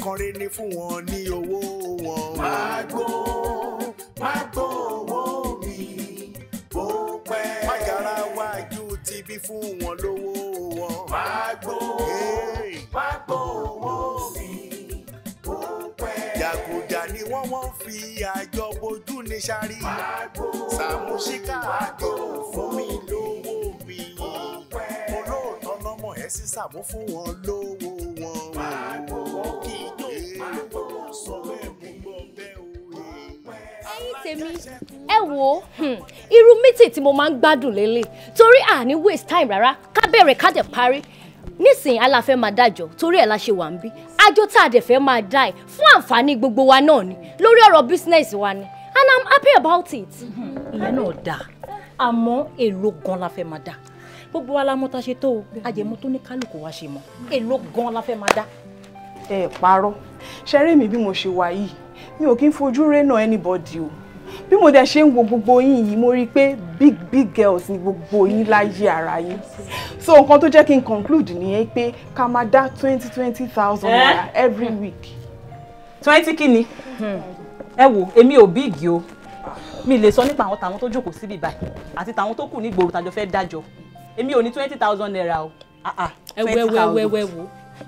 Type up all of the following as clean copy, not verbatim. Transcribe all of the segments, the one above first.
Ẹ̀kan rẹ̀ ní fún wọn ní owó wọn. Máa gbó owó mi bó pẹ́. Mágara wájú ti bí fún wọn lówó wọn. Máa gbó owó mi bó pẹ́. Jàgùjà ni wọ́n fi àjọ bojú ní sáré. Sàmúsíkà àdó fún mi lówó mi. Olóòótọ́ lọ́mọ ẹ̀ sí Sàmú fún wọn lówó wọn. Wọ́n kì í jó sọ bẹ́ẹ̀ mú gbọ́ bẹ́ẹ̀ o. Ẹ̀yin tèmi, ẹ wo irú mítì tí mo máa ń gbádùn lélẹ̀ torí à ní waste time rárá, ká bẹ̀rẹ̀ ká dẹ̀ parí. Nísìnyí aláfẹ́ máa dájọ́ torí ẹ̀ la ṣe wà ń bí. Àjọ tá a dẹ̀ fẹ́ máa dá ẹ̀ fún àǹfààní gbogbo wa náà ni lórí ọ̀rọ̀ business wa ni, and I'm happy about it. Ìyẹn náà dáa, àmọ́ èló gan la fẹ́ máa dá. Gbogbo wa la mọ̀ tá ṣe tó o, àjẹmọ́ tó ní kálukú wa ṣe mọ̀. Èló gan la fẹ́ máa dá. Ẹ parọ́, ṣeré mi bí mo ṣe wà yìí, mi ò kí ń fojú rénà anybody o. Bí mo dẹ̀ ṣe ń wo gbogbo yín yìí, mo rí i pé big big girls ni gbogbo yín láyé ara yín. So nǹkan tó jẹ́ kí n conclude nìyẹn pé ká máa dá 20,000 naira every week. 20 kí ni? Ẹ wo, èmi ò bíìgì o. Mi lè sọ nípa àwọn tàwọn tó jókòó síbí báyìí àti tàwọn tó kù ní ìgboro tàjọ fẹ́ dájọ́. Èmi ò ní 20,000 naira o. Ẹ wẹ wo,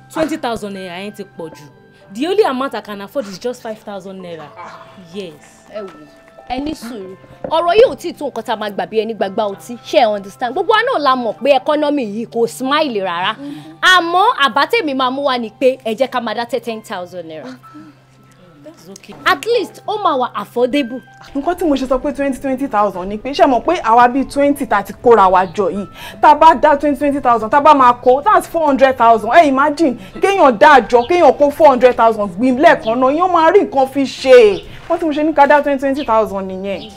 20,000 naira yẹn ti pọ̀ jù. The only amount I can afford is just 5,000 naira. Yes. Ẹ wo, ẹ ní sùúrù, ọ̀rọ̀ yìí ò tí ì tó nǹkan tá a máa gbà bí ẹni gbàgbá ọtí, ṣé ẹ understand? Gbogbo wa náà la mọ̀ pé economy yìí kò smile rárá. Àmọ́ àbá tèmi máa mú wa ni pé ẹ jẹ́ ká máa dá 10,000 naira. Okay. At least ó máa wà affordable. Nǹkan tí mo ṣe sọ pé 20,000 ni pé ṣé mọ̀ pé àwa bíi 20 tá ti kóra wa jọ yìí, tá a bá dá 20,000, tá a bá máa kó, that's 400,000. Ẹ imagine kéèyàn dá àjọ kéèyàn kó 400,000 gbìm lẹ́ẹ̀kan náà, yóò máa rí nǹkan fi ṣe. Wọ́n tí mo ṣe ní ká dá 20,000 nìyẹn.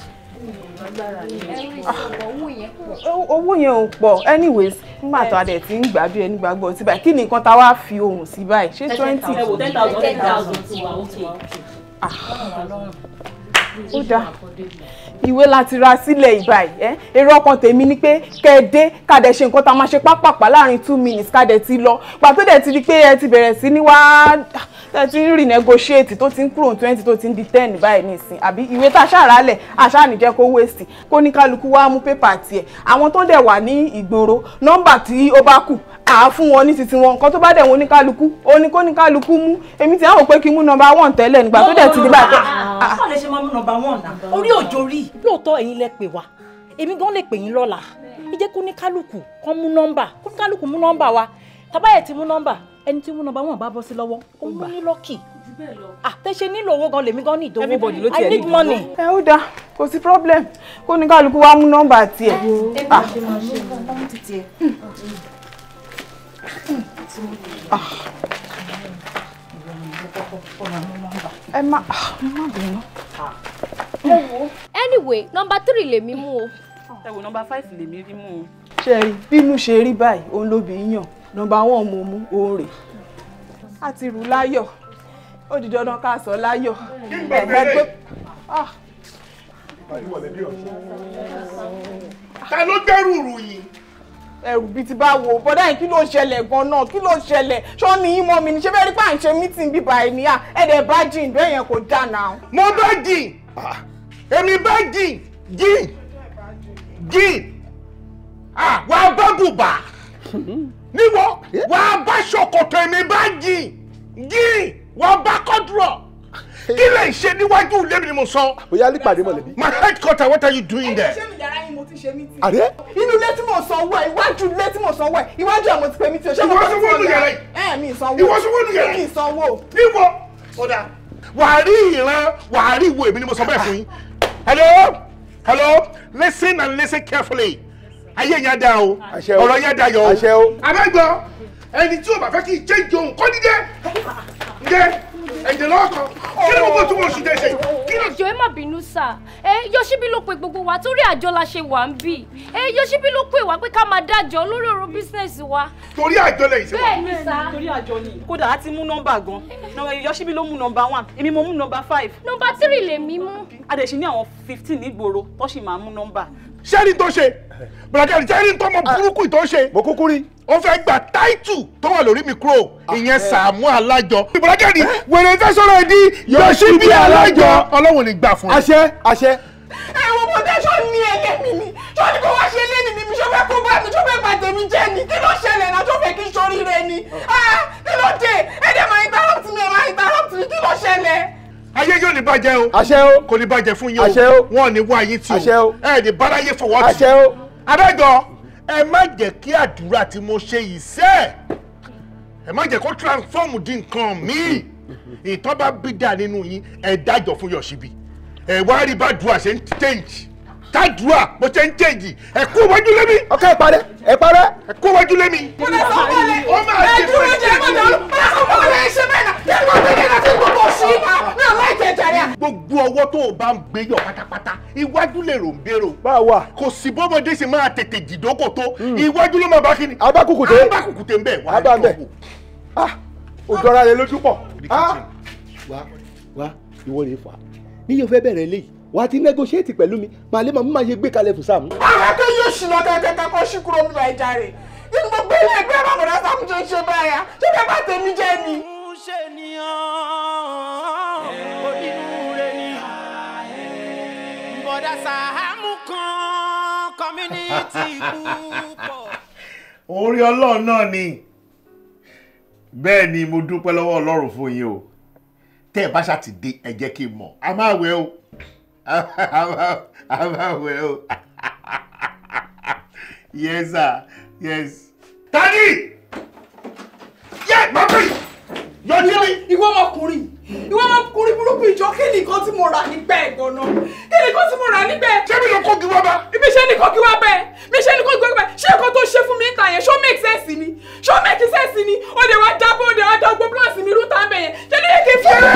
Owó yẹn ò pọ̀ anyways, nígbà tó a dẹ̀ ti ń gbà bí ẹni gbàgbọ́ sí báyìí, kí ni nǹkan tá a wá fi ohùn sí báyìí? Ṣé 20? Ẹ wo 10,000 10,000 ti wà okay. Ó dáa, ìwé láti ra sílẹ̀ ìbáyìí. Ẹ́ èrò ọkàn tèmi ni pé kẹ́ẹ̀dé kàdẹ̀ ṣe nǹkan tá a máa ṣe pápápá láàrin 2 minutes kàdẹ̀ ti lọ. Gbà tó dẹ̀ ti di pé ẹ ti bẹ̀rẹ̀ sí ní wá ẹ ti ń renegotiate tó ti ń kúrò 20 tó ti ń di 10 báyìí nísìn, àbí ìwé tá a ṣàrálẹ̀ àṣà nìjẹ́ kó waste, kó ní kálukú wá mú pépà tiẹ̀. Àwọn tó dẹ̀ wà ní ìgboro, nọ́mbà tí ó bá kù à fún wọn ní titi wọn, nǹkan tó bá dẹ̀ wọn oníkálukú oníkálukú mú. Èmi ti àwọn pé kí n mú nọ́mbà 1 tẹ́lẹ̀ nígbà tó dẹ̀ ti di báyìí. Báwo lẹ ṣe máa mú nọ́mbà 1 náà? Orí òjò rí. Lóòótọ́ ẹ̀yin lẹ pè wá, èmi gan lè pè yín lọ́la. Ẹ jẹ́ kó ní kálukú kán mú nọ́mbà, kó ní kálukú mú nọ́mbà wa. Tàbáyẹ̀ ti mú nọ́mbà, ẹni tí mú nọ́mbà 1 bá bọ́ sí lọ́wọ́, ó mú ní lọ́kì. Àtẹ̀ṣe nílò owó gan lèmi gan ní ìdówó. I need money. Ẹ ó dáa, kò sí problem, kó ní kálukú wá mú nọ́mbà tiẹ̀. Ẹ má bínú. Anyway, nọ́mbà 3 lèmi mú o. Ẹ wo nọ́mbà 5 lèmi rí mú o. Ṣé rí bínú ṣe rí báyìí, òun ló bí yàn. Nọ́mbà 1 mo mú, òun rè. A ti rù láyọ̀, ó di dandan ká sọ láyọ̀. Ta ló gbẹ́rù ròyìn? Ẹrù bíi ti bá wo bọ́dá yìí, kí ló ṣẹlẹ̀ gan-an? Kí ló ṣẹlẹ̀? Ṣọ́ ni yín mọ́ mi ní ṣé bẹ́ẹ̀ rí pà ń ṣe mítìn bíbá ẹ̀ níyà ẹ̀dẹ̀ bá jìn bẹ́ẹ̀ yẹn kò dáa náà. Mo bá jìn, èmi bá jìn jìn jìn, wàá bá bùbà níwọ̀, wàá bá ṣòkòtò, èmi bá jìn jìn, wàá bá kọ́dúrọ̀. Kí lè ṣe níwájú ilé mi ni mo sọ. Bóyá nípàdé mọ̀lẹ́bí. My headquarter, what are you doing there? Ṣé mi yàrá yín mo ti ṣe mítìn? Àdé? Inú ilé tí mo sanwó ẹ̀, iwájú ilé tí mo sanwó ẹ̀, iwájú ẹ̀ mo ti pè mítìn. Ìwọ sanwó nù yàrá yìí. Ẹ mi sanwó. Ìwọ sanwó nù yàrá yìí. Mi sanwó. Níwọ. Ọ̀dà. Wàá rí ìran, wàá rí ìwo, èmi ni mo sọ bẹ́ẹ̀ fún yín. Hello? Hello? Listen and listen carefully. Ayé yẹn dá o. Ọ̀rọ̀ yẹn dá yọ o. Abẹ́gbọ́, ẹni tí o bá fẹ́ kí n change ohun kọ́ dídé. Ǹjẹ́ ẹ̀jẹ̀ lọ́wọ́ kan, kí ni gbogbo tí mo ṣì dẹ́sẹ̀? Ẹjọ́ ẹ má bínú sá. Ẹ Yoshibi ló pe gbogbo wa torí àjọ la ṣe wà ń bì. Ẹ Yoshibi ló pè wá pé ká máa dájọ́ lórí ọ̀rọ̀ bísínẹ́sì wa. Torí àjọ lẹ́yìn sí wa. Bẹ́ẹ̀ ni sá. Torí àjọ ni. Kódà a ti mú nọ́mbà gan. Yoshibi ló mú nọ́mbà 1, èmi mo mú nọ́mbà 5. Nọ́mbà 3 lèmi mú. A dẹ̀ ṣì ní àwọn 15 nígboro tó sì máa mú nọ́mbà. Ṣẹ́ni tó ṣe bùrọ̀dá ṣẹ́ni tó mọ burúkú tó ṣe. Mo kúkú rí. Ó fẹ́ gba táìtù tó wà lórí mi kúrò, ìyẹn Sàámú Alájọ. Bùrọ̀dá ni wèrè fẹ́ sọ̀rọ̀ ẹ̀ di Yọ̀ṣíbí Alájọ. Ọlọ́run ní gbà fún ẹ. Àṣẹ àṣẹ. Ẹ wo bọ́dá, ṣó ní ẹlẹ́mìí ni? Ṣó ní kó wá ṣe lẹ́nu ni? Ṣó fẹ́ kó bá mi? Ṣó fẹ́ bà tèmi jẹ́ ni? Kí ló ṣẹlẹ̀ náà? Ṣó fẹ́ kí n ṣoríire ni? Kí ló dé? Ẹ dẹ̀ máa interrupt mi, ẹ máa interrupt mi, kí ló ṣẹlẹ̀? Ayé yóò ní bàjẹ́ o. Àṣẹ o. Kò ní bàjẹ́ fún yín o. Àṣẹ o. Wọn ò ní wá yín tì o. Àṣẹ o. Ẹ ní báráyé fọwọ́ tì. Àṣẹ o. Adájọ́, ẹ má jẹ́ kí àdúrà tí mo ṣe yìí sẹ́, ẹ má jẹ́ kó transform di nǹkan míì. Ìtọ́ bá bí dà nínú yín, ẹ dájọ́ fún Yọ̀ṣíbí. Ẹ wá rí bàdúrà ṣe ń change, tàdúrà bó ṣe ń change. Ẹ kú wájú lémi. Ọkọ ẹ parẹ́, ẹ parẹ́. Ẹ kú wájú lémi. Mo lè sọ fún ẹ, ẹ dúró jẹ́ mọ́tò, mo lè sọ fún ẹ ṣe bẹ́ẹ̀ náà, kí ló dé náà tí gbogbo òṣì náà mi ò láì tẹ̀ jàre. Gbogbo ọwọ́ tó o bá ń gbé yọ pátápátá, iwájú lè rò ń bèrò. Báwa. Kò sí bọ́mọdé ṣe máa tètè jìdókò tó, iwájú ló máa bá kíni. Abákùkùté. Abákùkùté ń bẹ̀ wá. Abá ń bẹ̀. Òjọra rẹ lójú pọ̀. Wá wá, ìwọ rè fà á. Níyẹn fẹ́ bẹ̀rẹ̀ eléyìí, wà á ti negotiate pẹ̀lú mi, màá lè máa mú màá ṣe gbé kalẹ̀ fún Sàámú. Àwọn akẹ́ yóò ṣìnà kẹ́kẹ́kẹ́ kó ṣí kúrò nígbà ìjà rẹ̀. Nínú gbogbo ilé ẹgbẹ́ ọ̀rọ̀ bọ̀dá Sàámú ṣe ń ṣe báyà, ṣé fẹ́ bá tèmi jẹ́ ni? Ṣé ni onínúure ni bọ̀dá Sàámú kan community púpọ̀. Orí Ọlọ́run náà ni. Bẹ́ẹ̀ ni, mo dúpẹ́ lọ́wọ́ Ọlọ́run fún yín o. Tẹ́ ẹ bá ṣáà ti dé, ẹ jẹ́ kí n mọ̀. A máa wẹ̀ o, a máa wẹ̀ o. Yes sir, yes. Tani yẹ bàbá yìí Yọ̀ṣíbí. Ìwọ ọmọkùnrin, ìwọ ọmọkùnrin burúkú ìjọ, kí ni nǹkan tí mo rà nígbà ẹ̀ gan-an? Kí ni nǹkan tí mo rà nígbà ẹ̀? Ṣé mi ló kó kí wá bá? Ibi ṣe ni kò kí wá bẹ́ẹ̀, mi ṣe ni kò kí wá bẹ́ẹ̀. Ṣé nǹkan tó ṣe fún mi ń ta yẹn, ṣó make sense ni? Ṣó make sense ni? Ó lè wá jábọ̀, ó lè wá dọ́gbọ́ plans mi rú tá bẹ̀ yẹn. Ṣé ló yẹ kí n fún mi?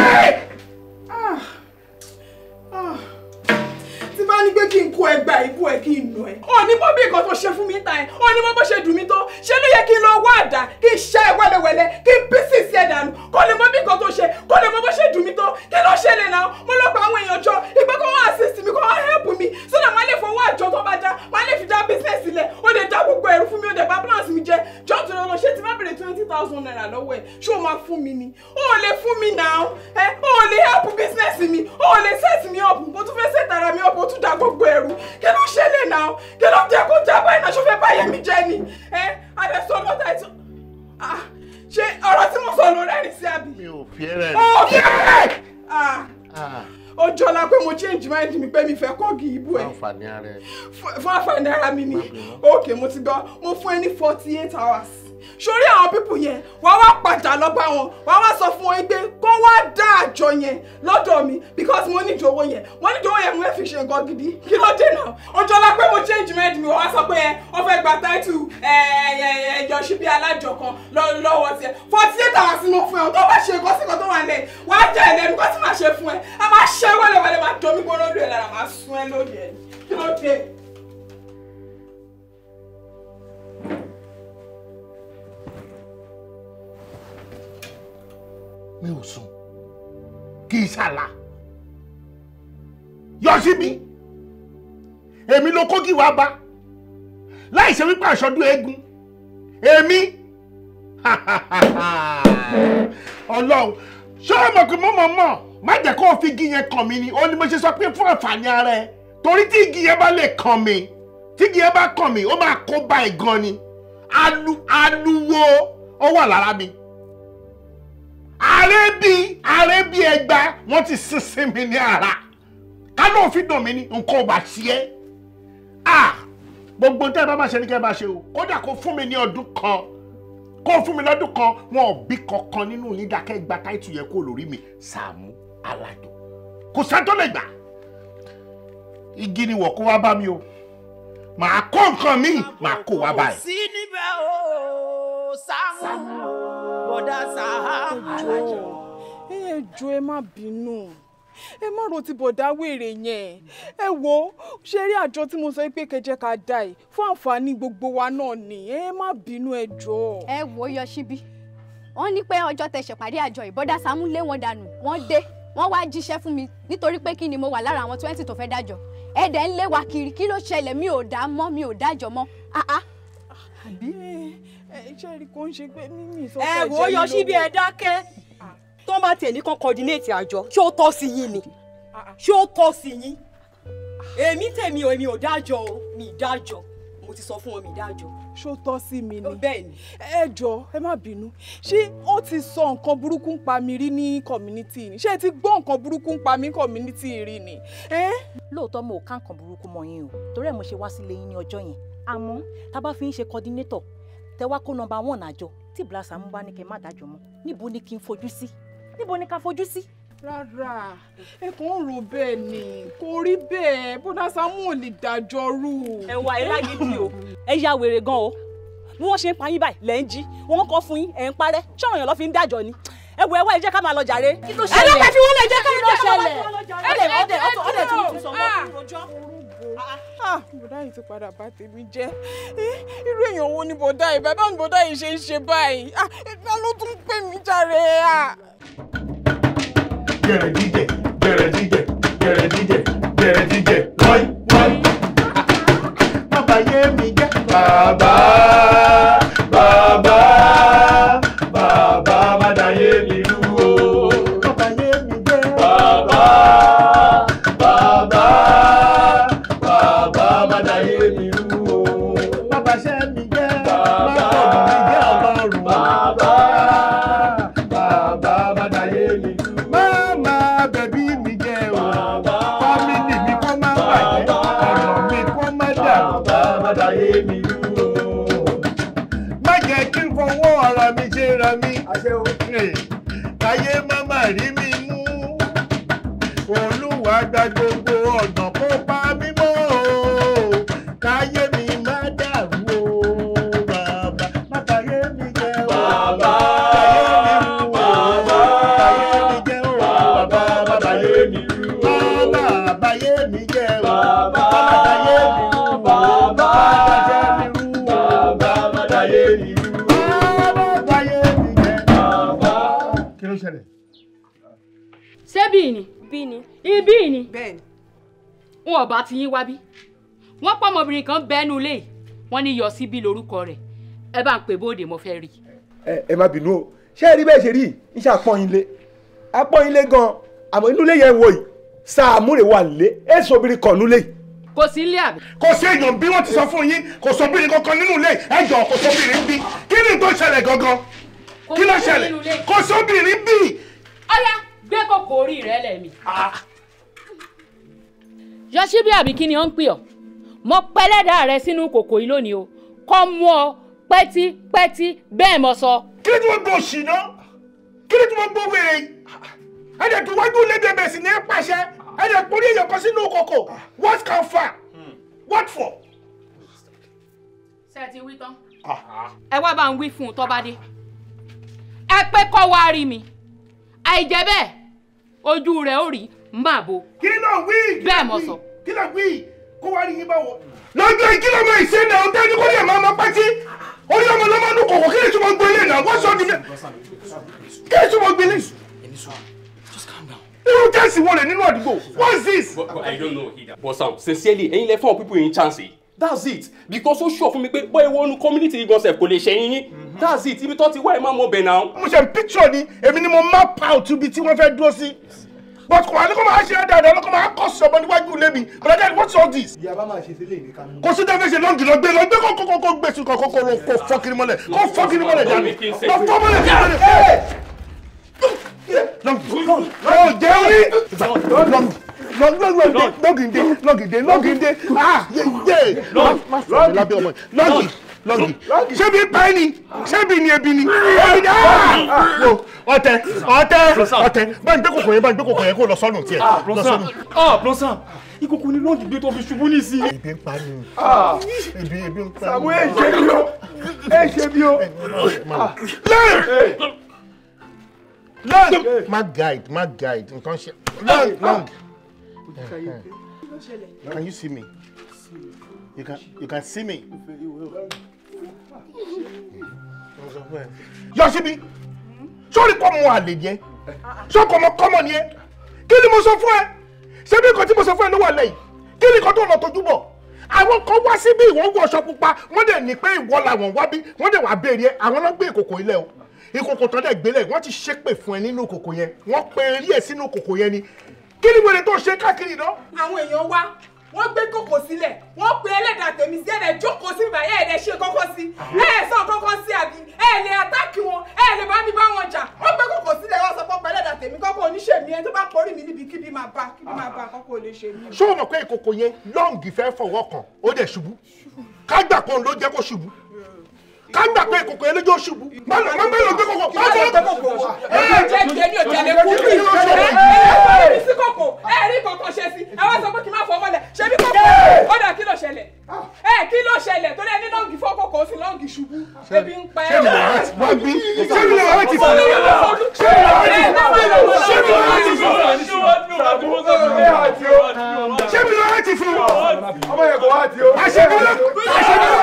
Tí bá ní pé kí n kó ẹgbà ìbú ẹ, kí n nù ẹ. Ó ní mọ bí nǹkan tó ṣe fún mi ta ẹ, ó ní mọ bó ṣe dùn mí tó. Ṣé ló yẹ kí n lọ wá àdá, kí n ṣe ẹ wẹ́lẹ́wẹ́lẹ́, kí n písì sí ẹ dànù, kó lè mọ bí nǹkan tó ṣe, kó lè mọ bó ṣe dùn mí tó? Kí ló ṣẹlẹ̀ náà? Mo lọ pa àwọn èèyàn jọ ìgbẹ́ kó wọ́n assist mi, kó wọ́n help mi, so that máa lè fowó àjọ tó bá dá, máa lè fi dá business sílẹ̀. Ó lè dá gbogbo ẹrù fún mi, ó lè bá plans mi jẹ́. Jọ́ tó lọ ṣé tí má bèrè 20,000 naira lọ́wọ́ ẹ̀, ṣé o máa fún mi ni? O ò lè fún mi náà, ẹ o ò lè help business mi, o ò lè set mi up. Mo tún fẹ́ set ara mi up, o tún da gbogbo ẹrù. Kí ló ṣẹlẹ̀ náà? Kí ló jẹ́ kó já báyìí náà? Ṣó fẹ́ báyé mi jẹ́ ni? Ẹ adẹ́sọ lọ́tà ètò. Ṣé ọ̀rọ̀ tí mo sọ ló rẹ́rìn sí àbí? Mi ò fi rẹ̀. Ó fi rẹ̀. Ó jọlá pé mo change mind mi pé mi fẹ́ kọ́ọ̀gì ìbú ẹ̀. Fún àǹfààní ara mi ni. Ok, mo ti gbọ́, mo fún ẹ ní 48 hours. Sórí àwọn pípù yẹn, wàá wá padà lọ bá wọn, wàá wá sọ fún wọn pé kó wá dá àjọ yẹn lọ́dọ̀ mi, because mo ní ìdòwò yẹn, mo ní ìdòwò yẹn, mo fẹ́ fi ṣe nǹkan gidi. Kí ló dé náà? Ọjọ́ la pé mo change mind mi, wàá sọ pé ẹ wọ́n fẹ́ gba táìtù Yọ̀ṣíbí Alájọ kan lọ́wọ́ tiẹ̀. 48 hours ni mo fún ẹ, tó bá ṣe nǹkan sí nǹkan tó wà lẹ̀, wàá jẹ́ ẹlẹ́nu kó tí màá ṣe fún ẹ. A máa ṣe wẹ́lẹ́wẹ́lẹ́, máa domi gbóná lórí ẹ lára, máa sun ẹ lórí ẹ. Kí ló dé? Mi ò sùn, kì í ṣàlà. Yọ̀ṣíbí, èmi ló kó kí wàá bá láì ṣe wípé àṣọdún eégún èmi. Ọlọ́run, ṣé o mọ̀ pé mo mọ̀ mọ̀ má jẹ́ kó o fi igi yẹn kàn mí ni? Ó ní mo ṣe sọ pé fún àǹfààní ara ẹ, torí tí igi yẹn bá lè kàn mí, tí igi yẹn bá kàn mí, ó máa kó bá ẹ gan ni. Aluwo ó wà lára mi. Àrẹ́bí ẹgba wọ́n ti sínsìn mi ní ara. Ká ló fi dùn mí ní nǹkan ò bá ṣe é. Gbogbo tẹ́ ẹ bá máa ṣe ni kẹ́ ẹ bá ṣe o. Kódà kó fún mi ní ọdún kan, kó fún mi lọ́dún kan, wọn ò bí kankan nínú yín dákẹ́ gba táìtù yẹn kó lórí mi. Sàámú Alájọ kò sẹ́ńtọ́ lè gbà. Igi ni wọ̀ kó wá bá mi o. Màá kó nǹkan mi, màá kó wá báyìí. Sí níbẹ̀ o, Sàámú, bọ̀dá Sàámú Alájọ. Ẹ jọ̀ọ́, ẹ má bínú, ẹ má ro ti bọ̀dá wèrè yẹn. Ẹ wo, ṣe rí àjọ tí mo sọ pé kẹjẹ ká dá yìí fún àǹfààní gbogbo wa náà ni. Ẹ má bínú, ẹ jọ̀ọ́. Ẹ wo Yọ̀ṣíbí, wọ́n ní pé ọjọ́ tẹ́ ṣèpàdé àjọ ìbọ̀dá Sàámú lé wọn dànù, wọ́n dé, wọ́n wá jíṣẹ́ fún mi nítorí pé kí ni mo wà lára àwọn 20 tó fẹ́ dájọ́. Ẹ dẹ̀ ń lé wa kiri, kí ló ṣẹlẹ̀? Mi ò dá mọ́, mi ò dájọ́ mọ́. Àbí iṣẹ́ rí kò ń ṣe pé mímì sọ ẹ wò ó yọ síbi ẹ dákẹ́. Tó bá tiẹ̀ ní kán coordinate àjọ, ṣé ó tọ́ sí yín ni? Ṣé ó tọ́ sí yín? Èmi tèmi ò, èmi ò dájọ́ o, mi ì dájọ́. Mo ti sọ fún wọn, mi ì dájọ́. Ṣó tọ́ sí mi ni? Bẹ́ẹ̀ ni. Ẹ jọ̀ọ́, ẹ má bínú. Ṣé ó ti sọ nǹkan burúkú ń pa mi rí ní community ni? Ṣé ẹ ti gbọ́ nǹkan burúkú ń pa mi ní community rí ni? Lóòótọ́ mo ò ká nǹkan burúkú mọ́ yín o, torí ẹ̀ mo ṣe wá sílé yín ní ọjọ́ yẹn. Àmọ́ tá a bá fi ń ṣe coordinator, tẹ wá kó number 1 àjọ, tí Bla Sàámú bá ní kẹ́ má dájọ́ mọ́, níbo ni kí n fojú sí? Níbo ni ká fojú sí? Rárá, ẹ kàn ń rò bẹ́ẹ̀ ni, kò rí bẹ́ẹ̀, Bọ́dá Sàámú ò lè dájọ́ rú. Ẹ wà ẹ lágídí o, ẹ ya wèrè gan o. Bí wọ́n ṣe ń pa yín báyìí lẹ́ ń jí, wọ́n kọ́ fún yín, ẹ̀ ń parẹ́, ṣọ́ràn yàn lọ́ fi ń dájọ́ ni. Ẹ wò ẹ wá, ẹ jẹ́ ká máa lọ jàre. Kí ló ṣẹlẹ̀? Ẹ lọ́kẹ́ fi wọ́n lẹ̀, jẹ́ ká Kí ló ṣẹlẹ̀? Ọdẹ ọdẹ tún sọ mọ́ rojọ́. Bọ́dá yìí ti padà bá tèmi jẹ́. Irú èèyàn wo ni bọ́dá yìí? Bàbá mi bọ́dá yìí ṣe ń ṣe báyìí. Ìgbà ló tún pè mí jàre. Gẹ̀rẹ̀ jíjẹ, gẹ̀rẹ̀ jíjẹ, gẹ̀rẹ̀ jíjẹ, gẹ̀rẹ̀ jíjẹ, wọ́í wọ́í. Bàbá yé mi jẹ́. Bàbá bàbá bàbá má dàyé mi rú o. Bàbá yé mi jẹ́. Bàbá bàbá bàbá má dàyé mi rú o. Bàbá ṣẹ́ mi jẹ́. Bàbá mi jẹ́ ọlọ́run. Bàbá bàbá má dàyé mi rú o. Máma bẹ̀bí mi jẹ́ o. Fámìlì mi kó má bàjẹ́. Ọ̀nà mi kó má dàrú. Bàbá má dàyé mi rú o. Má jẹ́ kí n fọwọ́ ara mi ṣe ra mi. Káyé má má rí mi mú. Olúwa gba gbogbo ọ̀nà kó pa mí mọ́ o. Káyé mi má dàrú o. Bàbá má bàyé mi jẹ́ o. Bàbá káyé mi rú o. Káyé mi jẹ́ o. Bàbá má bàyé mi rú o. Bàbá bàyé mi jẹ́ o. Bàbá bàyé mi rú o. Bàbá bàyé mi rú o. Bàbá má bàyé mi rú o. Bàbá bàyé mi jẹ́. Bàbá. Kí ló ṣẹlẹ̀? Ṣé bí ni? Bí ni. Ibí ni. Bẹ́ẹ̀ni. Wọn ò bá ti yín wá bí. Wọ́n pọ̀ ọmọbìnrin kan bẹ́ẹ̀nu lé. Wọ́n ní yọ síbí lórúkọ rẹ̀. Ẹ bá ń pè bóde, mo fẹ́ rí. Ẹ má bínú o, ṣé ẹ rí bẹ́ẹ̀ ṣe rí yìí? Ń ṣe àpọ́n yín lé, àpọ́n yín lé gan-an, àmọ́ inú ilé yẹn wò yìí, Sàámú rè wà lé, èso obìnrin kan nulẹ̀ yìí. Kò sí ilé àbí. Kò sí èèyàn bí wọ́n ti sọ fún yín, kò sóbìnrin kankan nínú ilé, ẹ jọ̀ọ́ kò sóbìnrin bí. Kí ni tó ṣẹlẹ̀ gangan? Kí ló ṣẹlẹ̀? Kò sóbìnrin bí. Ọ̀yá gbé kòkò orí rẹ lẹ́mi. Yọ̀síbí àbí kí ni ó ń pè ọ́? Mo pẹ́lẹ́dà rẹ sínú kòkò yìí lónìí o, kọ́ mú ọ pẹ́típẹ́tí bẹ́ẹ̀ mo sọ. Kí ni tí wọ́n gbọ́ òṣì náà? Kí ni tí wọ́n gbọ́ wèrè yìí? Ẹ̀jẹ̀ tó wájú lédè bẹ̀ sí ní pàṣẹ. Ẹ̀jẹ̀ porí èèyàn kan sínú kòkò. What can fa? What for? Ṣé ẹ ti wí tán? Ẹ wá bá ń wí fún un tó bá dé. Ẹ pé kọ́ wá rí mi. Àìjẹ́ bẹ́ẹ̀, ojú rẹ̀ ó rí máa bo. Kí ló wí? Bẹ́ẹ̀ mo sọ. Kí ló wí? Kó wá rí yín báwo? Lọ́jọ́ yìí kí ló máa ṣe náà? Ọ̀tá ẹni kó lè máa máa pátí. Orí ọmọ ló máa ń kọ̀kọ̀ kí lè túbọ̀ gbélé náà? Wọ́n sọ di mi. Kí lè túbọ̀ gbélé? Irú tẹ́sí wo lè nínú àdúgbò? What's this? But I don't know either. But Sam, sincerely, ẹ̀yin lẹ fún àwọn people in chance. That's it. Because ó sure fún mi pé bọ́ ìwọ nu community gan sef kò lè ṣe yín. That's it. Ibi tó ti wá ẹ̀ máa mọ bẹ̀ náà. Mo ṣe picture ni, èmi ni mo map out ibi tí wọ́n fẹ́ dúró sí. But kò wá ní kó máa ṣe dáadáa, kó máa kọ́ sí ọmọ níwájú ilé mi. But again, what's all this? Ìyá bá máa ṣe sílé ní kánú. Kò sí tẹ́fẹ́ ṣe lọ́ngì lọ gbé lọ gbé kó kó kó gbé sí kó kó kó fọ́ kiri mọ́lẹ̀ kó fọ́ kiri mọ́lẹ̀ dànù. Lọ fọ́ mọ́lẹ̀ kiri mọ́lẹ̀. Lọ jẹ́ orí. Lọ́gìndé lọ́gìndé lọ́gìndé ah yé lábẹ́ ọmọ lọ́gì lọ́gì ṣé bí pa ẹ́ ni ṣé bí ni ebi ni ebi ni ah ọ̀tẹ̀ ọ̀tẹ̀ ọ̀tẹ̀ bá ń gbé kòkò yẹn bá ń gbé kòkò yẹn kó lọ sọ́nù tiẹ̀ lọ sọ́nù. Ah Blossom, ìkòkò ni lọ́ọ̀gì gbé tó fi ṣubú nísìnyí. Ebi ń pa ni ebi ebi ń pa ni. Sàmú ẹ ṣe bí o ẹ ṣe bí o. Long má guide má guide nǹkan ṣe long long. Can you see me? You can see me. Yọ̀síbi, sórí kọ́ mọ àlè yẹn, sọ́kọ̀ ọmọ kọ́mọ ni ẹ, kí ni mo sọ fún ẹ? Ṣé bí nǹkan tí mo sọ fún ẹ ló wà lẹ́yìn? Kí ni kan tó lọ tójú bọ̀? Àwọn kan wá síbí ìwọ́n wọṣọ pupa, wọ́n dẹ̀ ní pé ìwọ làwọn wá bí, wọ́n dẹ̀ wá béèrè ẹ, àwọn ló gbé ìkòkò ilẹ̀ o. Ìkòkò tán dẹ̀ gbélé, wọ́n ti ṣépè fún ẹ nínú ìkòkò yẹn, wọ́n pe eré ẹ sínú ìkòkò yẹn ni. Kí ni wèrè tó ṣe káàkiri náà? Àwọn èèyàn wá, wọ́n gbé kòkò sílẹ̀, wọ́n pe ẹlẹ́dàá tèmi sí ẹ̀rẹ̀ jókòó sí bíbá ẹ̀rẹ̀ ṣe kọ́kọ́ sí, ẹ̀ sọ kọ́kọ́ sí àbí, ẹ̀ lè àtáàkì wọn, ẹ̀ lè bá mi bá wọn jà, wọ́n gbé kòkò sílẹ̀, wọ́n sọ pé ẹlẹ́dàá tèmi kọ́kọ́ oníṣẹ́ mi, ẹni tó bá porí mi níbi kíbi máa bá, kíbi máa bá kọ́kọ́ lè ṣe mí. Ṣé o mọ̀ pé ìkòkò yẹn lọ́ǹgì fẹ́ fọwọ́ kàn, ó dẹ̀ ṣubú? Ká gbà pé òun ló jẹ́ kó ṣubú. Ká gbà pé ìkòkò yẹn ló jẹ́ ó ṣubú. Má lọ gbé kòkò. Má lọ gbé kòkò. Ẹ jẹ́ kí èmi ò tẹ̀lé kú bí. Ẹ rí sí kòkò, ẹ rí kòkò ṣe sí. Ẹ wá sọ pé kí n má fọ mọ́lẹ̀. Ṣé bí kòkò? Ó dà kí ló ṣẹlẹ̀? Ẹ kí ló ṣẹlẹ̀? Torí ẹni lọ́ǹgì fọ́ kòkò ó sì lọ́ǹgì ṣubú. Ebi ń pa ẹ́. Ṣé mi lè wá ti fún? Ṣé mi lè wá ti fún? Ṣé mi lè wá ti fún? Ṣé mi lè wá ti fún? Ọmọ yẹn kò wá ti o. Àṣẹ mi lọ. Àṣẹ mi lọ.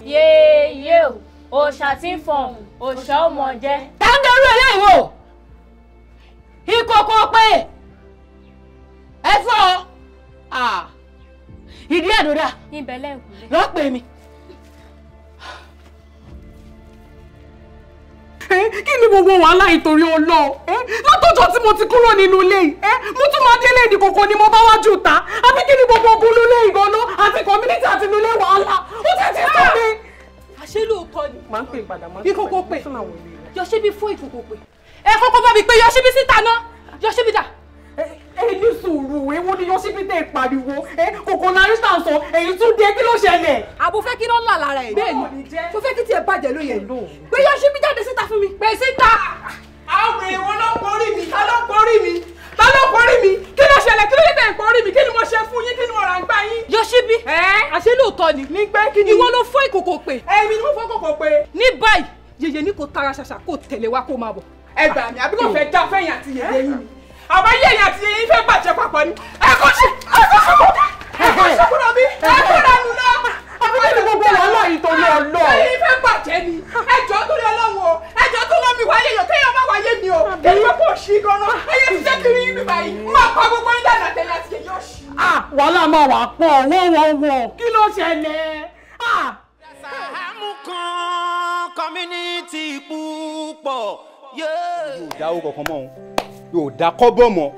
Yéèyé o, òòṣà tí ń fọhùn, òòṣà ó mọ jẹ́. Táńdọ̀rú eléyìí wò, ìkòkò pé ẹ fọ́ ìdí àdúrà Ibẹ̀ lẹ́ǹkùlé. lọ́ọ́ pè mí. Kí ni gbogbo wàhálà ìtorí Ọlọ́run? Látọjọ́ tí mo ti kúrò nínú ilé yìí, mo tún máa délé ìdìkòkò ni mo bá wájú ta. Àbí kí ni gbogbo ogun ilé ìgànnà àti community àti inú ilé wàhálà? Ó ti ti sọ mi. Àṣé lóòótọ́ ni. Màá ń pè padà, màá ń pè. Ìkòkò pè. Yọ̀ṣíbí fún ìkòkò pè. Ẹ kọ́kọ́ bá mi pé Yọ̀ṣíbí síta náà. Yọ̀ṣíbí dà. Ẹ ní sùúrù, èwo ni Yọ̀ṣíbí tẹ̀ pariwo? Kòkò lárí sàn sọ, èyí tún dé, kí ló ṣẹlẹ̀? Àbò fẹ́ kí ló ń là lára ẹ̀. Bẹ́ẹ̀ni, tó fẹ́ kí tiẹ̀ bàjẹ́ ló yẹ. Gbé Yọ̀ṣíbí jáde síta fún mi. Pè síta. Àwọn èèyàn wọn ló ń porí mi, ta ló ń porí mi? Ta ló ń porí mi? Kí ló ṣẹlẹ̀? Kí ló dé tẹ̀ ń porí mi? Kí ni mo ṣe fún yín? Kí ni mo rà ń gbá yín? Yọ̀ṣíbí, àṣé lóòótọ́ ni. Ní pé kí ni? Ìwọ ló fọ́ ìkòkò pè. Èmi ni mo fọ́ kòkò pè. Ní báyìí, yèyé ní kò tara ṣàṣà kò tẹ̀lé wa kó máa bọ̀. Ẹ gbà mí, àbí kò fẹ́ já fẹ́yìn àti yèyé yín ni? Àbá yẹ̀yìn àti yèyé yín fẹ́ bàjẹ́ papọ̀ ni. Ẹ kò ṣe, ẹ kò ṣe kúrò, ẹ kò ṣe kúrò bí, ẹ kò dànù náà. Àbí kí ni gbogbo wàhálà yìí torí Ọlọ́run? Ẹ̀yin fẹ́ bàjẹ́ ni. Ẹ jọ̀ọ́ torí Ọlọ́run o. Ẹ jọ̀ọ́ tó lọ́ mi wáyé yọ̀ kéèyàn má wáyé mi o. Kí ni kò ṣí gan-an? Ẹyẹ ti jẹ́ kiri yín mi báyìí. Máa pa gbogbo yín dànù àtẹ̀yìn àti yèyé òṣì. Wàhálà máa wà pọ̀ wọ́wọ́wọ́. Kí ló ṣẹlẹ̀? Sàámú kan community púpọ̀. Yóò dáwó kankan mọ́ òun, yóò dá kọ́bọ̀ mọ́.